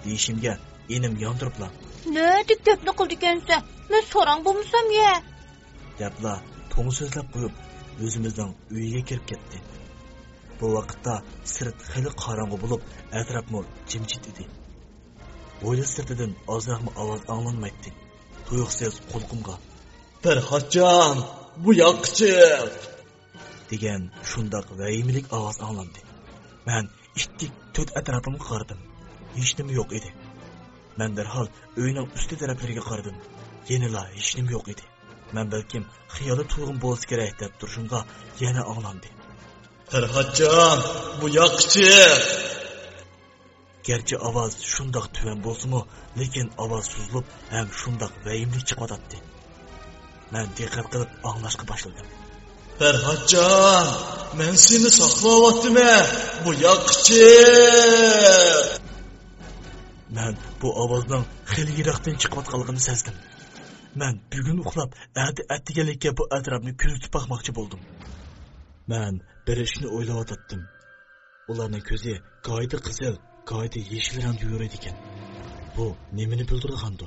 دېيىشىمگە ئىنىم ياندۇرۇپلا، نەدىك گەپنى قىلىدىكەنسەن؟ مەن ساراڭ بولمىسام يە، دەپلا توڭ سۆزلەپ قويۇپ، ئۆزىمىزنىڭ ئۆيىگە كىرىپ كەتتى. بۇ ۋاقىتتا سىرت خېلى قاراڭغۇ بولۇپ، ئەتراپمۇ جىمجىت ئىدى. ھويلا سىرتىدىن ئازراقمۇ ئاۋاز ئاڭلانمايتتى. تۇيۇقسىز قۇلىقىمغا، پەرھاتجان، بۇ ياققا چىق! دېگەن شۇنداق ۋەھىمىلىك ئاۋاز ئاڭلاندى. مەن ئىتتىك تۆت ئەتراپىمغا قارىدىم. ھېچنېمە يوق ئىدى. مەن دەرھال ئۆينىڭ ئۈستى تەرەپلىرىگە قارىدىم. يەنىلا ھېچنېمە يوق ئىدى. مەن بەلكىم خىيالىي تۇيغۇم بولسا كېرەك دەپ تۇرۇشۇمغا يەنە ئاڭلاندى. پەرھاتجان، بۇ ياققا چىق! گەرچە ئاۋاز شۇنداق تۆۋەن بولسىمۇ، لېكىن ئاۋاز سوزۇلۇپ ھەم شۇنداق ۋەھىمىلىك چىقىۋاتاتتى. مەن دىققەت قىلىپ ئاڭلاشقا باشلىدىم. پەرھاتجان، مەن سېنى ساقلاۋاتىمەن، بۇ ياققا چىق! مەن بۇ ئاۋازنىڭ خېلى يىراقتىن چىقىۋاتقانلىقىنى سەزدىم. مەن بۈگۈن ئۇخلاپ، ئەتە ئەتىگەنلىككە بۇ ئەتراپنى كۆزىتىپ باقماقچى بولدۇم. مەن بىر ئىشنى ئويلاۋاتاتتىم. ئۇلارنىڭ كۆزى گاھىدا قىزىل، گاھىدا يېشىل رەڭدە يورۇيدىكەن. بۇ نېمىنى بىلدۈرىدىغاندۇ؟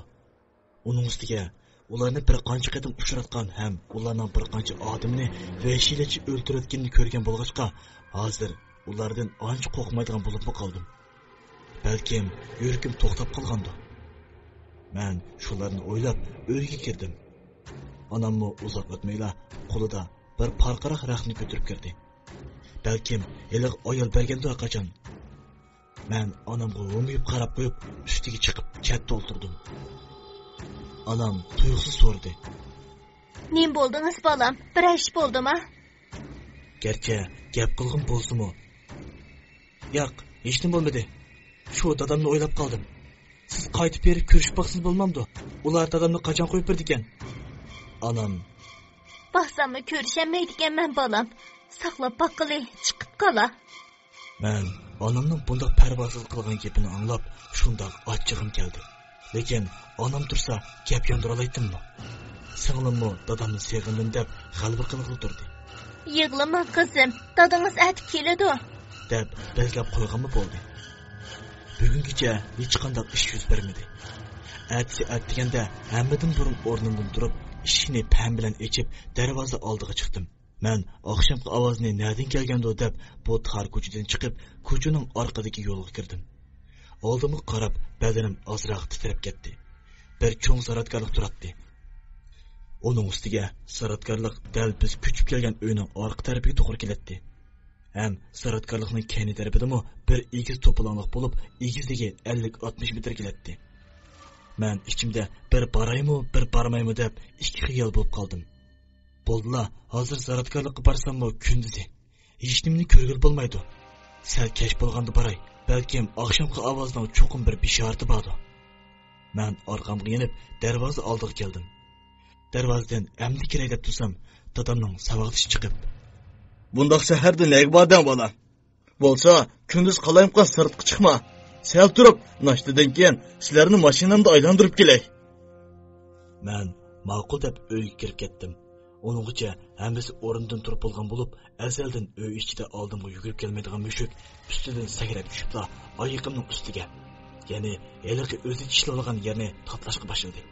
ئۇنىڭ ئۈستىگە ئۇلارنى بىر قانچە قېتىم ئۇچراتقان ھەم ئۇلارنىڭ بىر قانچە ئادىمىنى ۋەھشىيلەرچە ئۆلتۈرۈۋەتكىنىنى كۆرگەن بولغاچقا، ھازىر ئۇلاردىن ئانچە قورقمايدىغان بولۇپمۇ قالدىم. بەلكىم يۈرىكىم توختاپ قالغاندۇ؟ مەن شۇلارنى ئويلاپ ئۆيگە كىردىم. ئاناممۇ ئۇزاق ئۆتمەيلا قولىدا بىر پارقىراق رەختنى كۆتۈرۈپ كىردى. بەلكىم ھېلىقى ئايال بەرگەندۇ ھەرقاچان. مەن ئانامغا ھومىيىپ قاراپ قويۇپ، ئۈستىگە چىقىپ چەتتە ئولتۇردۇم. ئانام تۇيۇقسىز سورىدى. نېمە بولدىڭىز، بالام؟ بىرەر ئىش بولدىما؟ گەرچە گەپ قىلغۇم بولسىمۇ. ياق، ھېچنېمە بولمىدى. شۇ دادامنى ئويلاپ قالدىم. سىز قايتىپ بېرىپ كۆرۈشۈپ باقسىڭىز بولمامدۇ؟ ئۇلار دادامنى قاچان قويۇپ بېرىدىكەن؟ ئانام. باقساممۇ كۆرۈشەلمەيدىكەنمەن، بالام. ساقلاپ باققىلى، چىقىپ قالا. مەن ئانامنىڭ بۇنداق پەرۋاسىز قىلغان گېپىنى ئاڭلاپ، شۇنداق ئاچچىقىم كەلدى. لېكىن ئانام تۇرسا گەپ ياندۇرالايتتىممۇ؟ سىڭلىممۇ دادامنى سېغىندىم دەپ غەلۋە قىلغىلى تۇردى. يىغلىما قىزىم، دادىڭىز ئەتە كېلىدۇ. دەپ بەزلەپ قويغانمۇ بولدى. بۈگۈنگىچە ھېچقانداق ئىش يۈز بەرمىدى. ئەتىسى ئەتىگەندە ھەممىدىن بۇرۇن ئورنۇمدىن تۇرۇپ، ئىشىكنى پەم بىلەن ئېچىپ، دەرۋازا ئالدىغا چىقتىم. مەن ئاخشامقى ئاۋازنى نەدىن كەلگەندۇ دەپ، بۇ تار كوچىدىن چىقىپ، كوچىنىڭ ئارقىدىكى يولغا كىردىم. ئالدىمغا قاراپ، بەدىنىم ئازراق تىترەپ كەتتى. بىر چوڭ زاراتكارلىق تۇراتتى. ئۇنىڭ ئۈستىگە زاراتكارلىق دەل بىز كۆچۈپ كەلگەن ئۆينىڭ ئارقا تەرىپىگە توغرا كېلەتتى. ھەم زاراتكارلىقنىڭ كەينى تەرىپىدىمۇ بىر ئېگىز توپىلاڭلىق بولۇپ، ئېگىزلىكى ئەللىك ئاتمىش مېتىر كېلەتتى. مەن ئىچىمدە بىر بارايمۇ، بىر بارمايمۇ دەپ ئىككى خىيال بولۇپ قالدىم. بولدىلا، ھازىر زاراتكارلىققا بارساممۇ كۈندۈزى. ھېچنېمىنى كۆرگىلى بولمايدۇ. سەل كەچ بولغاندا باراي، بەلكىم ئاخشامقى ئاۋازنىڭ چوقۇم بىر بېشارىتى باردۇ. مەن ئارقامغا يېنىپ، دەرۋازا ئالدىغا كەلدىم. دەرۋازىدىن ئەمدى كىرەي دەپ تۇرسام، دادامنىڭ ساۋاقدىشى چىقىپ. بۇنداق سەھەردە نەگە باردىڭ، بالام؟ بولسا، كۈندۈز قالايمىقان سىرتقا چىقما. سەل تۇرۇپ، ناشتىدىن كېيىن سىلەرنى ماشىنامدا ئايلاندۇرۇپ كېلەي. مەن ماقۇل دەپ ئۆيگە كىرىپ كەتتىم. ئۇنىڭغىچە ھەممىسى ئورنىدىن تۇرۇپ بولغان بولۇپ، ئەزەلدىن ئۆي ئىچىدە ئالدىمغا يۈگۈرۈپ كەلمەيدىغان مۈشۈك ئۈستىدىن سەكرەپ چۈشۈپلا ئايىقىمنىڭ ئۈستىگە، يەنى ھېلىقى ئۆزى چىشلىۋالغان يەرنى تاتىلاشقا باشلىدى.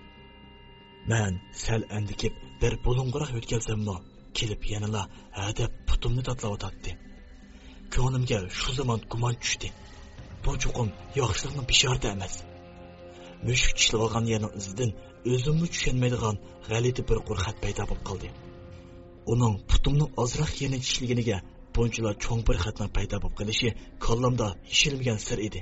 مەن سەل ئەندىكىپ، بىر بۇلۇڭغىراق يۆتكەلسەممۇ، كېلىپ يەنىلا ھەدەپ پۇتۇمنى تاتىلاۋاتاتتى. كۆڭلۈمگە شۇ زامان گۇمان چۈشتى. بۇ چوقۇم ياخشىلىقنىڭ بېشارىتى ئەمەس. مۈشۈك چىشلىۋالغان يەرنىڭ ئىزىدىن ئۆزۈممۇ چۈشەنمەيدىغان غەلىتە بىر قۇر خەت پەيدا بولۇپ قالدى. ئۇنىڭ پۇتۇمنىڭ ئازراق يېرىنى چىشلىگىنىگە بۇنچىلا چوڭ بىر خەتنىڭ پەيدا بولۇپ قېلىشى كاللامدا يېشىلمىگەن سىر ئىدى.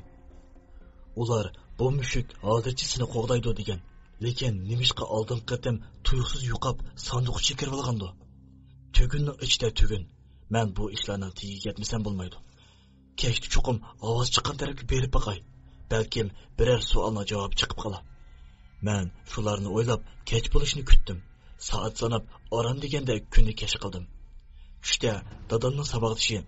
ئۇلار بۇ مۈشۈك ھازىرچە سېنى قوغدايدۇ دېگەن، لېكىن نېمىشقا ئالدىنقى قېتىم تۇيۇقسىز يوقاپ ساندۇققا چېكىرىۋالغاندۇ؟ تۈگۈننىڭ ئىچىدە تۈگۈن. مەن بۇ ئىشلارنىڭ تېگىگە يەتمىسەم بولمايدۇ. كەچتە چوقۇم ئاۋاز چىققان تەرەپكە بېرىپ باقاي. بەلكىم بىرەر سوئالنىڭ جاۋابى چىقىپ قالا. مەن شۇلارنى ئويلاپ كەچ بولۇشىنى كۈتتۈم. سائەت ساناپ ئاران دېگەندە كۈننى كەچ قىلدىم. چۈشتە دادامنىڭ ساۋاقدىشى،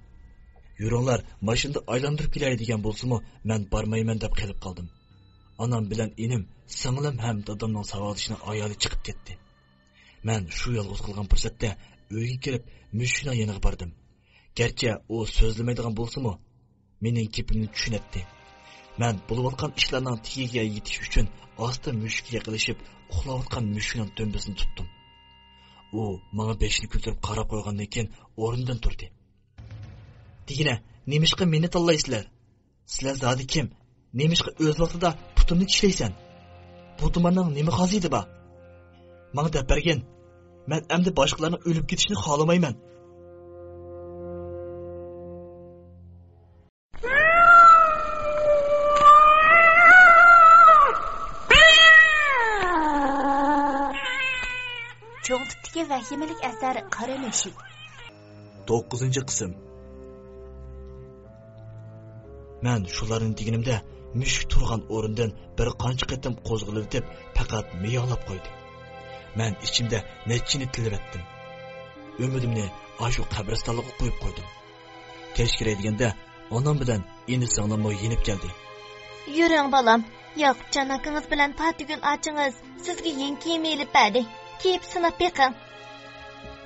يۈرۈڭلار، ماشىنىدا ئايلاندۇرۇپ كېلەي دېگەن بولسىمۇ، مەن بارمايمەن دەپ قېلىپ قالدىم. ئانام بىلەن ئىنىم، سىڭلىم ھەم دادامنىڭ ساۋاقدىشىنىڭ ئايالى چىقىپ كەتتى. مەن شۇ يالغۇز قالغان پۇرسەتتە ئۆيگە كىرىپ، مۈشۈكنىڭ يېنىغا باردىم. گەرچە ئۇ سۆزلىمەيدىغان بولسىمۇ، مېنىڭ گېپىمنى چۈشىنەتتى. مەن بولۇۋاتقان ئىشلارنىڭ تېگىگە يېتىش ئۈچۈن ئاستا مۈشۈككە يېقىنلىشىپ، ئۇخلاۋاتقان مۈشۈكنىڭ دۈمبىسىنى تۇتتۇم. ئۇ ماڭا بېشىنى كۆتۈرۈپ قاراپ قويغاندىن كېيىن ئورنىدىن تۇردى. دېگىنە، نېمىشقا مېنى تاللايسىلەر؟ سىلەر زادى كىم؟ نېمىشقا ئۆز ۋاقتىدا پۇتۇمنى چىشلەيسەن؟ بۇ تۇمارنىڭ نېمە خاسىيىتى بار؟ ماڭا دەپ بەرگىن. مەن ئەمدى باشقىلارنىڭ ئۆلۈپ كېتىشىنى خالىمايمەن. چوڭ تىپتىكى ۋەھىمىلىك ئەسەر قارا مۈشۈك. توققۇزىنچى قىسىم. مەن شۇلارنى دېگىنىمدە، مۈشۈك تۇرغان ئورنىدىن بىر قانچە قېتىم قوزغىلىۋېتىپ، پەقەت مىياڭلاپ قويدى. مەن ئىچىمدە نەچچىنى تىللىۋەتتىم. ئۈمىدىمنى ئاشۇ قەبرىستانلىققا قويۇپ قويدۇم. كەچ كىرەي دېگەندە، ئانام بىلەن ئىنى سىڭلىممۇ يېنىپ كەلدى. يۈرۈڭ، بالام. ياقۇپجان ئاكىڭىز بىلەن پاتىگۈل ئاچىڭىز سىزگە يېڭى كىيىم ئېلىپ بەردى. كىيىپ سىناپ بېقىڭ.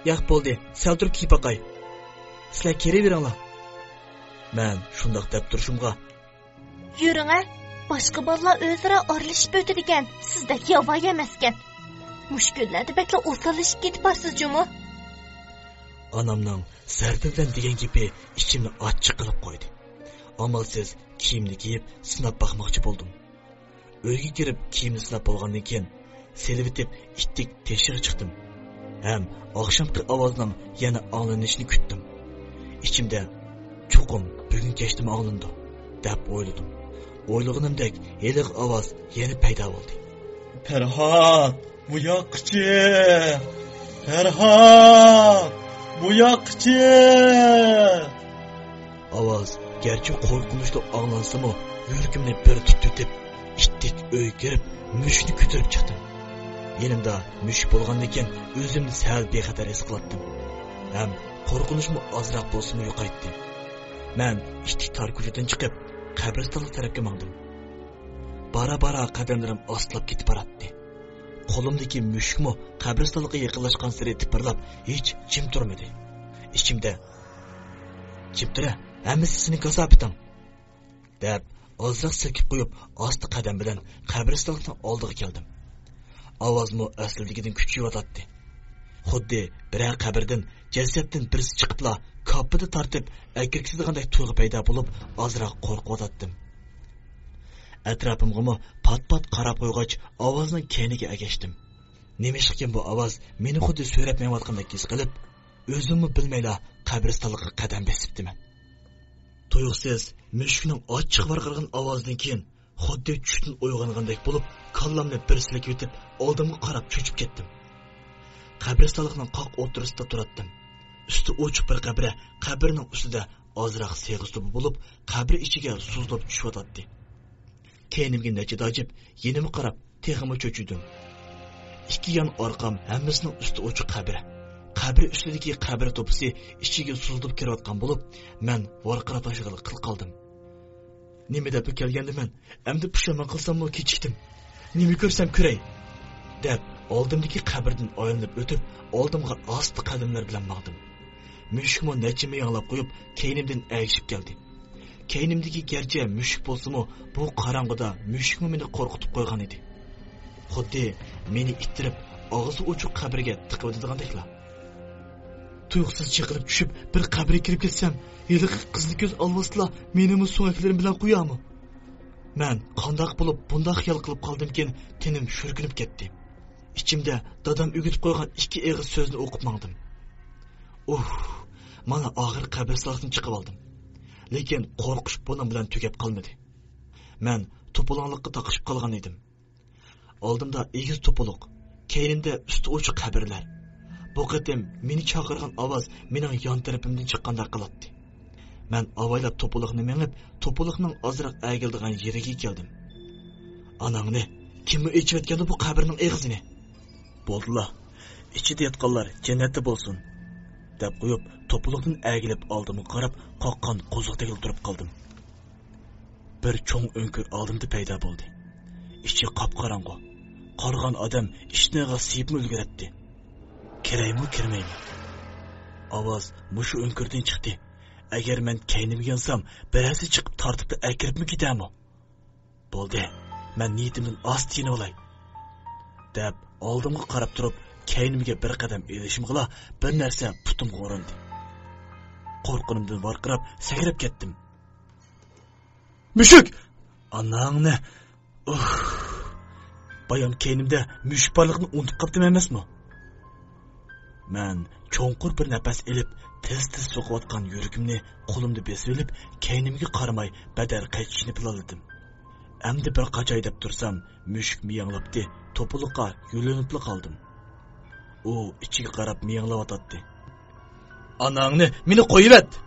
ياق، بولدى، سەل تۇرۇپ كىيىپ باقاي. سىلەر كىرىۋېرىڭلار. مەن شۇنداق دەپ تۇرۇشۇمغا، يۈرۈڭە، باشقا بالىلار ئۆزئارا ئارىلىشىپ ئۆتىدىكەن، سىزدەك ياۋايى ئەمەسكەن. مۇشۇ كۈنلەردە بەكلا ئوساللىشىپ كېتىپ بارسىز جۇمۇ. ئانامنىڭ زەربە بىلەن دېگەن گېپى ئىچىمنى ئاچچىق قىلىپ قويدى. ئامالسىز كىيىمنى كىيىپ سىناپ باقماقچى بولدۇم. ئۆيگە كىرىپ كىيىمنى سىناپ بولغاندىن كېيىن، سېلىۋېتىپ ئىتتىك تېشىغا چىقتىم ھەم ئاخشامقى ئاۋازنىڭ يەنە ئاڭلىنىشىنى كۈتتۈم. ئىچىمدە، چوقۇم بۈگۈن كەچتىمۇ ئاڭلىنىدۇ، دەپ ئويلىدىم. ئويلىغىنىمدەك ھېلىقى ئاۋاز يەنە پەيدا بولدى. پەرھات، بۇ ياققىچە! پەرھات، بۇ ياققىچە! ئاۋاز گەرچە قورقۇنچلۇق ئاڭلانسىمۇ، يۈرىكىمنى بىر تۇتۇۋېتىپ، ئىتتىك ئۆيگە كىرىپ، مۈشۈكنى كۆتۈرۈپ چىقتىم. يېنىمدا مۈشۈك بولغاندىكىن، ئۆزۈمنى سەل بىخەتەر ھېس قىلاتتىم ھەم قورقۇنچمۇ ئازراق بولسىمۇ يوقايتتى. مەن ئىتتىك تار كوچىدىن چىقىپ، قەبرىستانلىق تەرەپكە ماڭدىم. بارا-بارا قەدەملىرىم ئاستىلاپ كېتىپ باراتتى. قولۇمدىكى مۈشۈكمۇ قەبرىستانلىققا يېقىنلاشقانسېرى تىپىرلاپ، ھېچ جىم تۇرمىدى. ئىچىمدە، «جىم تۇرە، ھەممىسى سېنىڭ كاساپىتىڭ!» دەپ، ئازراق سىلكىپ قويۇپ، ئاستا قەدەم بىلەن قەبرىستانلىقنىڭ ئالدىغا كەلدىم. ئاۋازمۇ ئەسلىدىكىدىن كۈچىيىۋاتاتتى. خۇددى بىرەر قەبرىدىن، جەسەتتىن بىرسى چىقىپلا، كاپپىدە تارتىپ ئەكىرگۈزىدىغاندەك تۇيغۇ پەيدا بولۇپ، ئازراق قورقۇۋاتاتتىم. ئەتراپىمغىمۇ پات-پات قاراپ قويغاچ، ئاۋازنىڭ كەينىگە ئەگەشتىم. نېمىشقىكىن بۇ ئاۋاز مېنى خۇددى سۆرەپ مېڭىۋاتقاندەك ھېس قىلىپ، ئۆزۈممۇ بىلمەيلا قەبرىستانلىققا قەدەم بېسىپتىمەن. تۇيۇقسىز مۈشۈكنىڭ ئاچچىق ۋارقىرىغان ئاۋازىدىن كېيىن، خۇددى چۈشتىن ئويغانغاندەك بولۇپ، كاللامنى بىر سىلكىۋېتىپ، ئالدىمغا قاراپ چۆچۈپ كەتتىم. قەبرىستانلىقنىڭ قاق ئوتتۇرىسىدا تۇراتتىم. ئۈستى ئوچۇق بىر قەبرە، قەبرىنىڭ ئۈستىدە ئازراق سېغىز توپا بولۇپ، قەبرە ئىچىگە سوزۇلۇپ چۈشۈۋاتاتتى. كەينىمگە نەچچە داجىپ، يېنىمغا قاراپ تېخىمۇ چۆچۈدۈم. ئىككى يان ئارقام ھەممىسىنىڭ ئۈستى ئوچۇق قەبرە. قەبرە ئۈستىدىكى قەبرە توپىسى ئىچىگە سوزۇلۇپ كىرىۋاتقان بولۇپ، مەن ۋارقىراپ تاشلىغىلى قىل قالدىم. نېمە دەپلا كەلگەندىمەن؟ ئەمدى پۇشايمان قىلساممۇ كېچىكتىم. نېمە كۆرسەم كۆرەي! دەپ، ئالدىمدىكى قەبرىدىن ئايلىنىپ ئۆتۈپ، ئالدىمغا ئاستا قەدەملەر بىلەن ماڭدىم. مۈشۈكمۇ نەچچە مىياڭلاپ قويۇپ، كەينىمدىن ئەگىشىپ كەلدى. كەينىمدىكى گەرچە مۈشۈك بولسىمۇ، بۇ قاراڭغۇدا مۈشۈكمۇ مېنى قورقۇتۇپ قويغان ئىدى. خۇددى مېنى ئىتتىرىپ، ئاغزى ئوچۇق قەبرىگە تىقىۋېتىدىغاندەكلا. تۇيۇقسىز چېقىلىپ چۈشۈپ، بىر قەبرىگە كىرىپ كەتسەم، ھېلىقى قىزىل كۆز ئالۋاستىلار مېنىمۇ سۆڭەكلىرىم بىلەن قويامۇ؟ مەن قانداق بولۇپ بۇنداق خىيال قىلىپ قالدىمكىن، تېنىم شۈركۈنۈپ كەتتى. ئىچىمدە دادام ئۆگىتىپ قويغان ئىككى ئېغىز سۆزنى ئوقۇپ ماڭدىم. ئۇھ، مانا ئاخىر قەبرىستانلىقتىن چىقىۋالدىم. لېكىن قورقۇش بۇنىڭ بىلەن تۈگەپ قالمىدى. مەن توپىلاڭلىققا تاقىشىپ قالغان ئىدىم. ئالدىمدا ئېگىز توپىلىق، كەينىمدە ئۈستى ئوچۇق قەبرىلەر. بۇ قېتىم مېنى چاقىرغان ئاۋاز مېنىڭ يان تەرىپىمدىن چىققاندەك قىلاتتى. مەن ئاۋايلاپ توپىلىقنى مېڭىپ، توپىلىقنىڭ ئازراق ئەگىلىدىغان يېرىگە كەلدىم. «ئاناڭنى، كىممۇ ئېچىۋەتكەندۇ بۇ قەبرىنىڭ ئېغىزىنى؟» «بولدىلا، ئىچىدە ياتقانلار جەننەتتە بولسۇن!» دەپ قويۇپ، توپىلىقتىن ئەگىلىپ ئالدىمغا قاراپ قاققان قوزۇقتەكلا تۇرۇپ قالدىم. بىر چوڭ ئۆڭكۈر ئالدىمدا پەيدا بولدى. ئىچى قاپقاراڭغۇ. قارىغان ئادەم ئىشتىنىغا سىيىپمۇ ئۈلگۈرەتتى. «كىرەيمۇ، كىرمەيمۇ؟» ئاۋاز مۇشۇ ئۆڭكۈردىن چىقتى. «ئەگەر مەن كەينىمگە يانسام، بىرەرسى چىقىپ تارتىپلا ئەكىرىپمۇ كېتەرمۇ؟ بولدى، مەن نىيىتىمدىن ئاستا يېنىۋالاي.» دەپ، ئالدىمغا قاراپ تۇرۇپ، كەينىمگە بىر قەدەم ئېلىشىمغىلا، بىر نەرسە پۇتۇمغا ئۇرۇندى. قورققىنىمدىن ۋارقىراپ، سەكرەپ كەتتىم. «مۈشۈك!» «ئاناڭنى! ئۇھ! بايام كەينىمدە مۈشۈك بارلىقىنى ئۇنتۇپ قاپتىمەن ئەمەسمۇ؟» مەن چوڭقۇر بىر نەپەس ئېلىپ، تېز-تېز سوقۇۋاتقان يۈرىكىمنى قولۇمدا بېسىۋېلىپ، كەينىمگە قارىماي بەدەر قېچىشنى پىلانلىدىم. ئەمدى بىر قاچاي دەپ تۇرسام، مۈشۈك مىياڭلاپتى، توپىلىققا يۆلىنىپلا قالدىم. ئۇ ئىچىگە قاراپ مىياڭلاۋاتاتتى. «ئاناڭنى، مېنى قويۇۋەت!»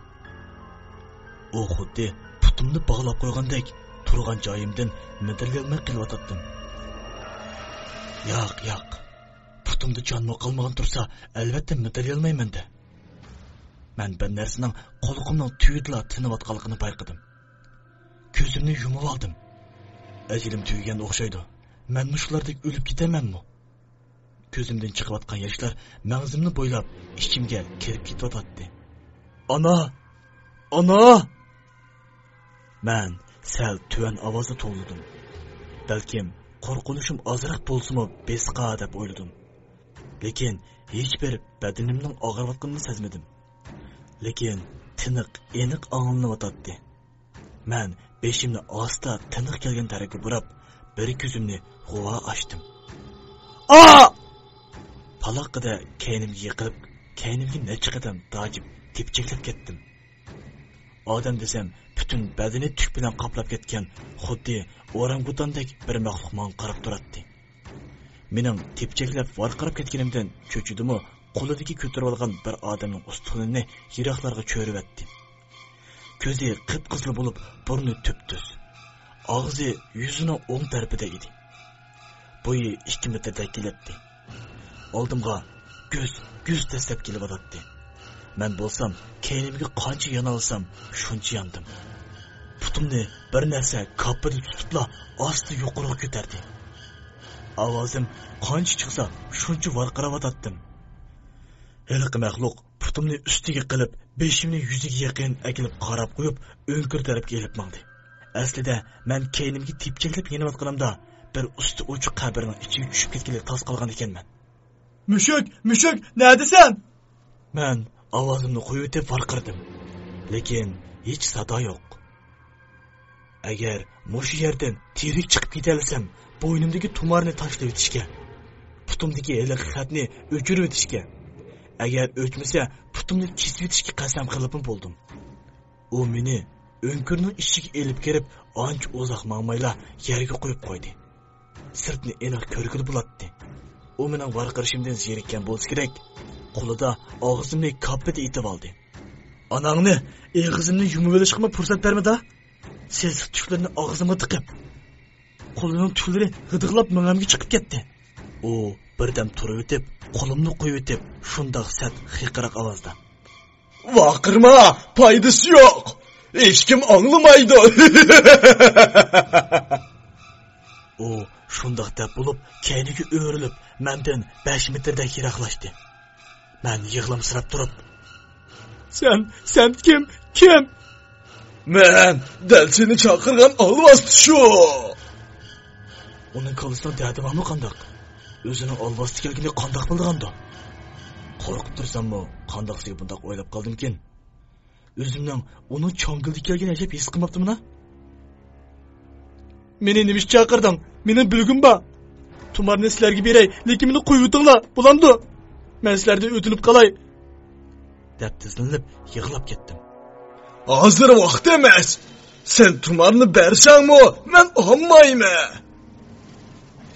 ئۇ خۇددى پۇتۇمنى باغلاپ قويغاندەك تۇرغان جايىمدىن مىدىرلىيالماي قېلىۋاتاتتىم. «ياق، ياق. پۇتۇمدا جانمۇ قالمىغان تۇرسا، ئەلۋەتتە مىدىرلىيالمايمەن-دە.» مەن بىر نەرسىنىڭ قۇلىقىمنىڭ تۈۋىدىلا تىنىۋاتقانلىقىنى بايقىدىم. كۆزۈمنى يۇمۇۋالدىم. ئەجىلىم تۈگىگەن ئوخشايدۇ. مەنمۇ شۇلاردەك ئۆلۈپ كېتەرمەنمۇ؟ كۆزۈمدىن چىقىۋاتقان ياشلار مەڭزىمنى بويلاپ ئىچىمگە كىرىپ كېتىۋاتاتتى. «ئانا! ئانا!» مەن سەل تۆۋەن ئاۋازدا توۋلىدىم. بەلكىم قورقۇنچۇم ئازراق بولسىمۇ بېسىقار دەپ ئويلىدىم. لېكىن ھېچبىر بەدىنىمنىڭ ئاغرىۋاتقىنىنى سەزمىدىم. لېكىن تىنىق ئېنىق ئاڭلىنىۋاتاتتى. مەن بېشىمنى ئاستا تىنىق كەلگەن تەرەپكە بۇراپ، بىر كۆزۈمنى غۇۋا ئاچتىم. ئا! پالاققىدە كەينىمگە يىقىلىپ، كەينىمگە نەچچە قەدەم داجىپ تېپچەكلەپ كەتتىم. ئادەم دېسەم، پۈتۈن بەدىنى تۈك بىلەن قاپلاپ كەتكەن، خۇددى ئورانگۇتاندەك بىر مەخلۇق ماڭا قاراپ تۇراتتى. مېنىڭ تېپچەكلەپ ۋارقىراپ كەتكىنىمدىن چۆچۈدىمۇ، قولىدىكى كۆتۈرۈۋالغان بىر ئادەمنىڭ ئۇستىخىنىنى يىراقلارغا چۆرۈۋەتتى. كۆزى قىپقىزىل بولۇپ، بۇرنى تۈپتۈز. ئاغزى، يۈزىنىڭ ئوڭ تەرىپىدە ئىدى. بويى ئىككى مېتىردەك كېلەتتى. ئالدىمغا گۈس، گۈس دەسسەپ كېلىۋاتاتتى. مەن بولسام، كەينىمگە قانچە يانالسام، شۇنچە ياندىم. پۇتۇمنى بىر نەرسە كاپپىدە تۇتۇپلا، ئاستا يۇقىرىغا كۆتەردى. ئاۋازىم قانچە چىقسا، شۇنچە ۋارقىراۋاتاتتىم. ھېلىقى مەخلۇق پۇتۇمنى ئۈستىگە قىلىپ، بېشىمنى يۈزىگە يېقىن ئەكېلىپ قاراپ قويۇپ، ئۆڭكۈر تەرەپكە ئېلىپ ماڭدى. ئەسلىدە مەن كەينىمگە تېپچەكلەپ يېنىۋاتقىنىمدا، بىر ئۈستى ئوچۇق قەبرىنىڭ ئىچىگە چۈشۈپ كەتكىلى تاس قالغان ئىكەنمەن. مۈشۈك، مۈشۈك، نەدىسەن؟ مەن ئاۋازىمنى قويۇۋېتىپ ۋارقىرىدىم. لېكىن ھېچ سادا يوق. ئەگەر مۇشۇ يەردىن تىرىك چىقىپ كېتەلىسەم، بوينۇمدىكى تۇمارنى تاشلىۋېتىشكە، پۇتۇمدىكى ھېلىقى خەتنى ئۆچۈرۈۋېتىشكە، ئەگەر ئۆچمىسە، پۇتۇمنى كېسىۋېتىشكە قەسەم قىلىپمۇ بولدۇم. ئۇ مېنى ئۆڭكۈرنىڭ ئىچىگە ئېلىپ كىرىپ، ئانچە ئۇزاق ماڭمايلا يەرگە قويۇپ قويدى. سىرتنى ئېنىق كۆرگىلى بولاتتى. ئۇ مېنىڭ ۋارقىرىشىمدىن زېرىككەن بولسا كېرەك، قولىدا ئاغزىمنى كاپپىدە ئېتىۋالدى. ئاناڭنى ئېغىزىمنى يۇمۇۋېلىشقىمۇ پۇرسەت بەرمىدى. سېسىق تۈكلىرىنى ئاغزىمغا تىقىپ، قولىنىڭ تۈكلىرى غىدىقلاپ مېڭەمگە چىقىپ كەتتى. ئۇ بىردەم تۇرۇۋېتىپ، قولۇمنى قويۇۋېتىپ، شۇنداق سەت خىرقىراق ئاۋازدا: «ۋارقىرىما، پايدىسى يوق. ھېچكىم ئاڭلىمايدۇ.» ئۇ شۇنداق دەپ بولۇپ، كەينىگە ئۆرۈلۈپ، مەندىن بەش مېتىردەك يىراقلاشتى. مەن يىغلامسىراپ تۇرۇپ: «سەن، سەن كىم؟ كىم؟» «مەن دەل سېنى چاقىرغان ئالۋاستى شۇ.» ئۇنىڭ كاللىسىنىڭ دەردى بارمۇ قانداق؟ ئۆزىنىڭ ئالۋاستى ئىكەنلىكىنى قانداق بىلىدىغاندۇ؟ قورقۇپ تۇرساممۇ، قانداقسىگە بۇنداق ئويلاپ قالدىمكىن؟ ئۆزۈمنىڭ ئۇنىڭ چاڭگىلىدا ئىكەنلىكىنى ئەجەب ھېس قىلماپتىمەن-ھە؟ «مېنى نېمە ئۈچۈن چاقىردىڭ؟ مېنىڭ بىلگۈم بار. تۇمارنى سىلەرگە بېرەي، لېكىن مېنى قويۇۋېتىڭلار، بولامدۇ؟ مەن سىلەردىن ئۆتۈنۈپ قالاي.» دەپ تىزلىنىپ يىغلاپ كەتتىم. «ھازىر ۋاقتى ئەمەس. سەن تۇمارنى بەرسەڭمۇ، مەن ئالمايمەن.»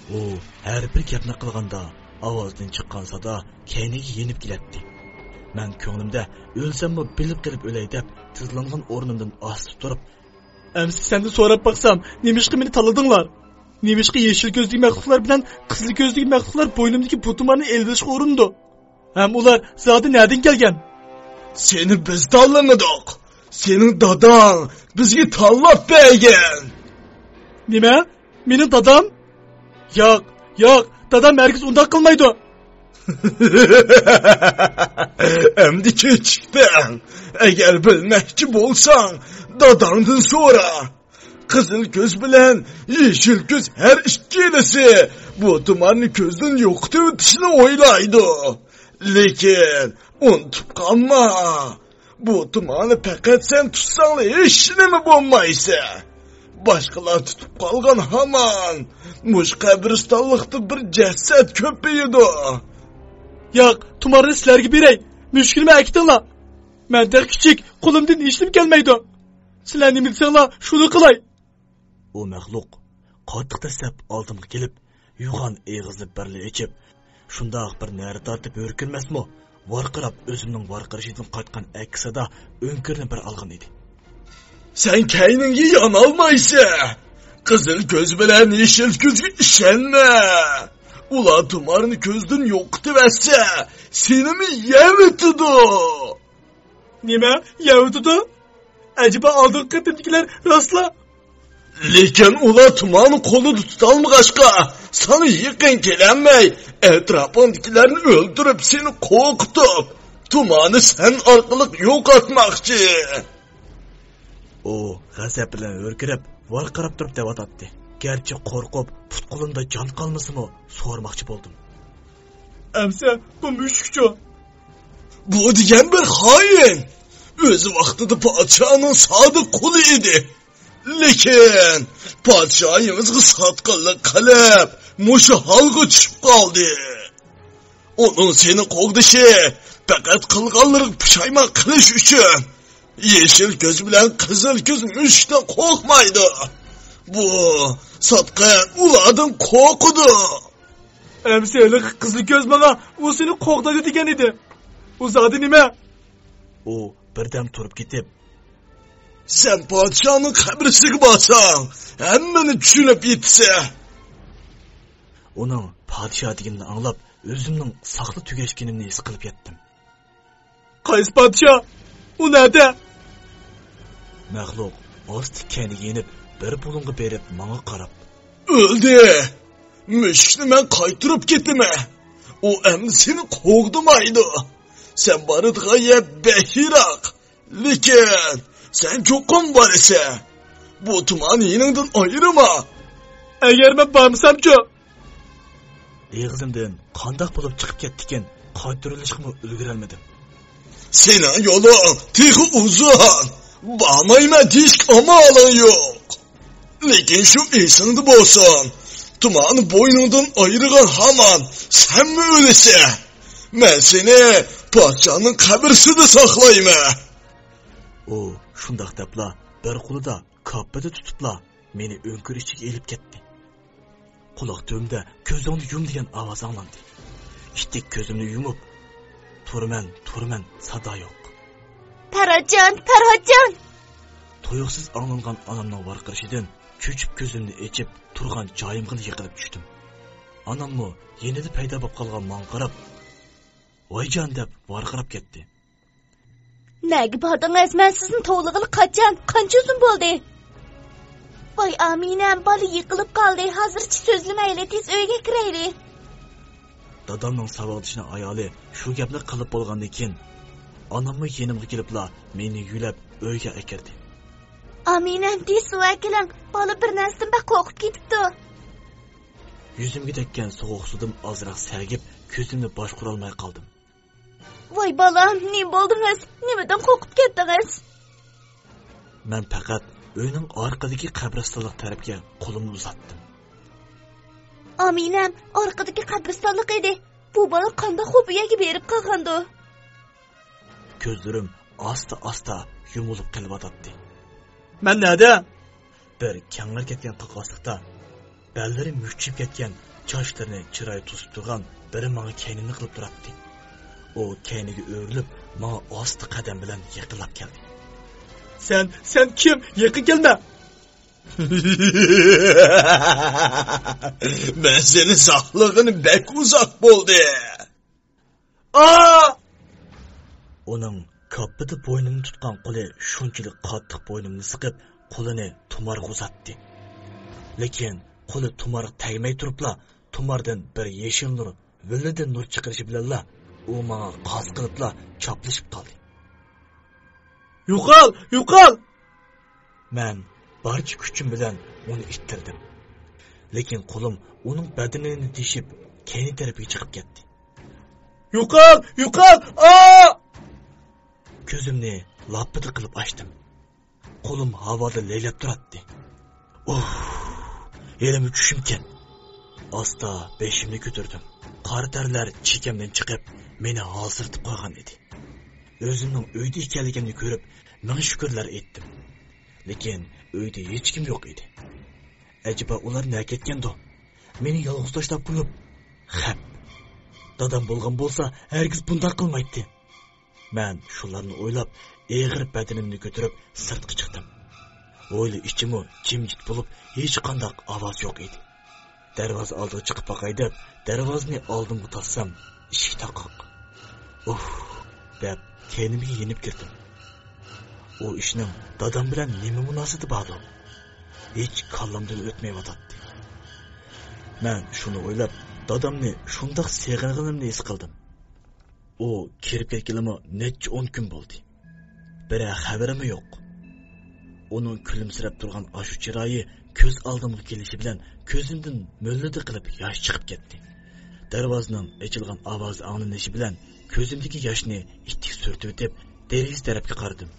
ئۇ ھەر بىر گەپنى قىلغاندا، ئاۋازدىن چىققان سادا كەينىگە يېنىپ كېلەتتى. مەن كۆڭلۈمدە، «ئۆلسەممۇ بىلىپ قېلىپ ئۆلەي» دەپ، تىزلانغان ئورنۇمدىن ئاستا تۇرۇپ: «ئەمسە سەندىن سوراپ باقسام، نېمىشقا مېنى تاللىدىڭلار؟ نېمىشقا يېشىل كۆزدىكى مەخلۇقلار بىلەن قىزىل كۆزدىكى مەخلۇقلار بوينۇمدىكى بۇ تۇمارنى ئېلىۋېلىشقا ئۇرۇنىدۇ؟ ھەم ئۇلار زادى نەدىن كەلگەن؟» «سېنى بىز تاللىمىدۇق. سېنىڭ داداڭ بىزگە تاللاپ بەرگەن.» «نېمە؟ مېنىڭ دادام؟ ياق، ياق، دادام ھەرگىز ئۇنداق قىلمايدۇ.» «ئەمدى كېچىكتىڭ. ئەگەر بىلمەكچى بولساڭ، داداڭدىن سورا. قىزىل كۆز بىلەن يېشىل كۆز ھەر ئىككىلىسى بۇ تۇمارنى كۆزدىن يوقىتىۋېتىشنى ئويلايدۇ. لېكىن ئۇنتۇپ قالما، بۇ تۇمارنى پەقەت سەن تۇتساڭلا ھېچنېمە بولمايسەن. باشقىلار تۇتۇپ قالغان ھامان مۇشۇ قەبرىستانلىقتا بىر جەسەت كۆپىيىدۇ.» «ياق، تۇمارنى سىلەرگە بېرەي. مۈشكۈلمۇ ئەكېتىڭلار. مەن تېخى كىچىك، قولۇمدىن ھېچنېمە كەلمەيدۇ. سىلەر نېمە دېسەڭلار، شۇنى قىلاي.» ئۇ مەخلۇق قاتتىق دەسسەپ ئالدىمغا كېلىپ، يوغان ئېغىزىنى بىرلا ئېچىپ، شۇنداق بىر نەرە تارتىپ ھۆركىرىمەسمۇ، ۋارقىراپ ئۆزۈمنىڭ ۋارقىرىشىدىن قايتقان ئەكسىدا ئۆڭكۈرنى بىر ئالغان ئىدى. «سەن كەينىڭگە يانالمايسەن. قىزىل كۆز بىلەن يېشىل كۆزگە ئىشەنمە. ئۇلار تۇمارنى كۆزدىن يوقىتىۋەتسە، سېنىمۇ يەۋېتىدۇ.» «نېمە؟ يەۋېتىدۇ؟ ئەجەبا ئالدىنقى قېتىمدىكىلەر راستلا؟» «لېكىن ئۇلار تۇمارنى قولىدا تۇتالمىغاچقا، ساڭا يېقىن كېلەلمەي، ئەتراپىڭدىكىلەرنى ئۆلتۈرۈپ، سېنى قورقۇتۇپ، تۇمارنى سەن ئارقىلىق يوقاتماقچى.» ئۇ غەزەپ بىلەن ھۆركىرەپ، ۋارقىراپ تۇرۇپ دەۋاتاتتى. گەرچە قورقۇپ، پۇت-قولۇمدا جان قالمىسىمۇ، سورىماقچى بولدۇم. ئەمسە بۇ مۈشۈكچۇ؟ بۇ دېگەن بىر خائىن. ئۆز ۋاقتىدا پادىشاھنىڭ سادىق قۇلى ئىدى. لېكىن پادىشاھىمىزغا ساتقىنلىق قىلىپ، مۇشۇ ھالغا چۈشۈپ قالدى. ئۇنىڭ سېنى قوغدىشى پەقەت قىلغانلىرىغا پۇشايمان قىلىش ئۈچۈن. يېشىل كۆز بىلەن قىزىل كۆز مۈشۈكتىن قورقمايدۇ. بۇ ساتقىن ئۇلاردىن قورقىدۇ. ئەمسە ھېلىقى قىزىل كۆز ماڭا ئۇ سېنى قوغدايدۇ دېگەن ئىدى. ئۇ زادى نېمە؟ ئۇ بىردەم تۇرۇپ كېتىپ، سەن پادىشاھنىڭ قەبرىسىگە بارساڭ، ھەممىنى چۈشىنىپ يېتىسەن. ئۇنىڭ پادىشاھ دېگىنىنى ئاڭلاپ، ئۆزۈمنىڭ ساختا تۈگەشكىنىمنى ھېس قىلىپ يەتتىم. قايسى پادىشاھ؟ ئۇ نەدە؟ مەخلۇق ئاستا كەينىگە يېنىپ، بىر بۇلۇڭغا بېرىپ ماڭا قاراپ، ئۆلدى. مۈشۈكنى مەن قايتۇرۇپ كېتىمەن. ئۇ ئەمدى سېنى قوغدىمايدۇ. سەن بارىدىغان يەر بەك يىراق. لېكىن سەن چوقۇم بارىسەن. بۇ تۇماننى يېنىڭدىن ئايرىما. ئەگەر مەن بارمىسامچۇ؟ ئېغىزىمدىن قانداق بولۇپ چىقىپ كەتتىكىن، قايتۇرۇۋېلىشقىمۇ ئۈلگۈرەلمىدىم. سېنىڭ يولۇڭ تېخى ئۇزۇن. بارمايمەن دېيىشكە ئامالىڭ يوق. لېكىن شۇ ئېسىڭدە بولسۇن، تۇماننى بوينۇڭدىن ئايرىغان ھامان سەنمۇ ئۆلىسەن. مەن سېنى پادىشاھنىڭ قەبرىسىدە ساقلايمەن. ئۇ شۇنداق دەپلا بىر قولىدا كاپپىدە تۇتۇپلا مېنى ئۆڭكۈر ئىچىگە ئېلىپ كەتتى. قۇلاق تۈۋىمدە «كۆزۈڭنى يۇم» دېگەن ئاۋاز ئاڭلاندى. ئىتتىك كۆزۈمنى يۇمۇپ، «تۇرىمەن، تۇرىمەن»، سادا يوق. پەرھاتجان، پەرھاتجان! تۇيۇقسىز ئاڭلانغان ئانامنىڭ ۋارقىرىشىدىن چۆچۈپ كۆزۈمنى ئېچىپ، تۇرغان جايىمغىلا يىقىلىپ چۈشتۈم. ئاناممۇ يېنىدا پەيدا بولۇپ قالغان ماڭا قاراپ، «ۋايجان!» دەپ ۋارقىراپ كەتتى. نەگە باردىڭىز؟ مەن سىزنى توۋلىغىلى قاچان، قانچە ئۇزۇن بولدى؟ ۋاي ئامىنەم، بالا يىقىلىپ قالدى. ھازىرچە سۆزلىمەيلى، تېز ئۆيگە كىرەيلى. دادامنىڭ ساۋاقدىشىنىڭ ئايالى شۇ گەپنى قىلىپ بولغاندىن كېيىن، ئاناممۇ يېنىمغا كېلىپلا مېنى يۆلەپ ئۆيگە ئەكىردى. ئامىنەم، تېز سۇ ئەكېلىڭ، بالا بىر نەرسىدىن بەك قورقۇپ كېتىپتۇ. يۈزۈمگە تەگكەن سوغۇق سۇدىن ئازراق سەگىپ، كۆزۈمنى باشقۇرالماي قالدىم. ۋاي بالام، نېمە بولدىڭىز؟ نېمىدىن قورقۇپ كەتتىڭىز؟ مەن پەقەت ئۆينىڭ ئارقىدىكى قەبرىستانلىق تەرەپكە قولۇمنى ئۇزاتتىم. ئامىنەم، ئارقىدىكى قەبرىستانلىق ئىدى. بۇ بالا قانداق بۇ يەرگە بېرىپ قالغاندۇ؟ كۆزلىرىم ئاستا-ئاستا يۇمۇلۇپ قېلىۋاتاتتى. مەن نەدە؟ بىر كەڭرى كەتكەن قاقاسلىقتا بەللىرى مۈكچىيىپ كەتكەن، چاچلىرىنى چىرايى توسۇپ تۇرغان بىرى ماڭا كەينىنى قىلىپ تۇراتتى. ئۇ كەينىگە ئۆرۈلۈپ، ماڭا ئاستا قەدەم بىلەن يېقىنلاپ كەلدى. سەن، سەن كىم؟ يېقىن كەلمە! مەن سېنى ساقلىغىنى بەك ئۇزاق بولدى. ئا! ئۇنىڭ كاپپىدە بوينۇمنى تۇتقان قولى شۇنچىلىك قاتتىق بوينۇمنى سىقىپ، قولىنى تۇمارغا ئۇزاتتى. لېكىن قولى تۇمارغا تەگمەي تۇرۇپلا، تۇماردىن بىر يېشىل نۇر، ۋىللىدىن نۇر چىقىرىشى بىلەنلا ئۇ ماڭا قاس قىلىپلا چاپلىشىپ قالدى. يوقال! يوقال! مەن بارچە كۈچۈم بىلەن ئۇنى ئىتتىردىم. لېكىن قولۇم ئۇنىڭ بەدىنىنى تېشىپ، كەينى تەرەپكە چىقىپ كەتتى. يوقال! يوقال! ئا! كۆزۈمنى لاپپىدە قىلىپ ئاچتىم. قولۇم ھاۋادا لەيلەپ تۇراتتى. ئۇھ! ھېلىمۇ چۈشۈمكەن. ئاستا بېشىمنى كۆتۈردۈم. قارا تەرلەر چېكەمدىن چىقىپ، مېنى ھالسىرىتىپ قويغان ئىدى. ئۆزۈمنىڭ ئۆيدە ئىكەنلىكىمنى كۆرۈپ، مىڭ شۈكۈرلەر ئېيتتىم. لېكىن ئۆيدە ھېچكىم يوق ئىدى. ئەجەبا ئۇلار نەگە كەتكەندۇ؟ مېنى يالغۇز تاشلاپ قويۇپ. خەپ. دادام بولغان بولسا، ھەرگىز بۇنداق قىلمايتتى. مەن شۇلارنى ئويلاپ، ئېغىر بەدىنىمنى كۆتۈرۈپ، سىرتقا چىقتىم. ھويلا ئىچىمۇ جىمجىت بولۇپ، ھېچقانداق ئاۋاز يوق ئىدى. دەرۋازا ئالدىغا چىقىپ باقاي دەپ، دەرۋازىنى ئالدىمغا تاسسام، ئىشىك تاقاق. ئۇھ! دەپ، كەينىمگە يېنىپ كىردىم. ئۇ ئىشنىڭ دادام بىلەن نېمە مۇناسىۋىتى باردۇ؟ ھېچ كاللامدىن ئۆتمەيۋاتاتتى. مەن شۇنى ئويلاپ، دادامنى شۇنداق سېغىنغىنىمنى ھېس قىلدىم. ئۇ كىرىپ كەتكىلىمۇ نەچچە ئون كۈن بولدى. بىرەر خەۋىرىمۇ يوق. ئۇنىڭ كۈلۈمسىرەپ تۇرغان ئاشۇ چىرايى كۆز ئالدىمغا كېلىشى بىلەن كۆزۈمدىن مۆلدۈر قىلىپ ياش چىقىپ كەتتى. دەرۋازىنىڭ ئېچىلغان ئاۋازى ئاڭلىنىشى بىلەن كۆزۈمدىكى ياشنى ئىتتىك سۈرتۈۋېتىپ، دېرىزە تەرەپكە قارىدىم.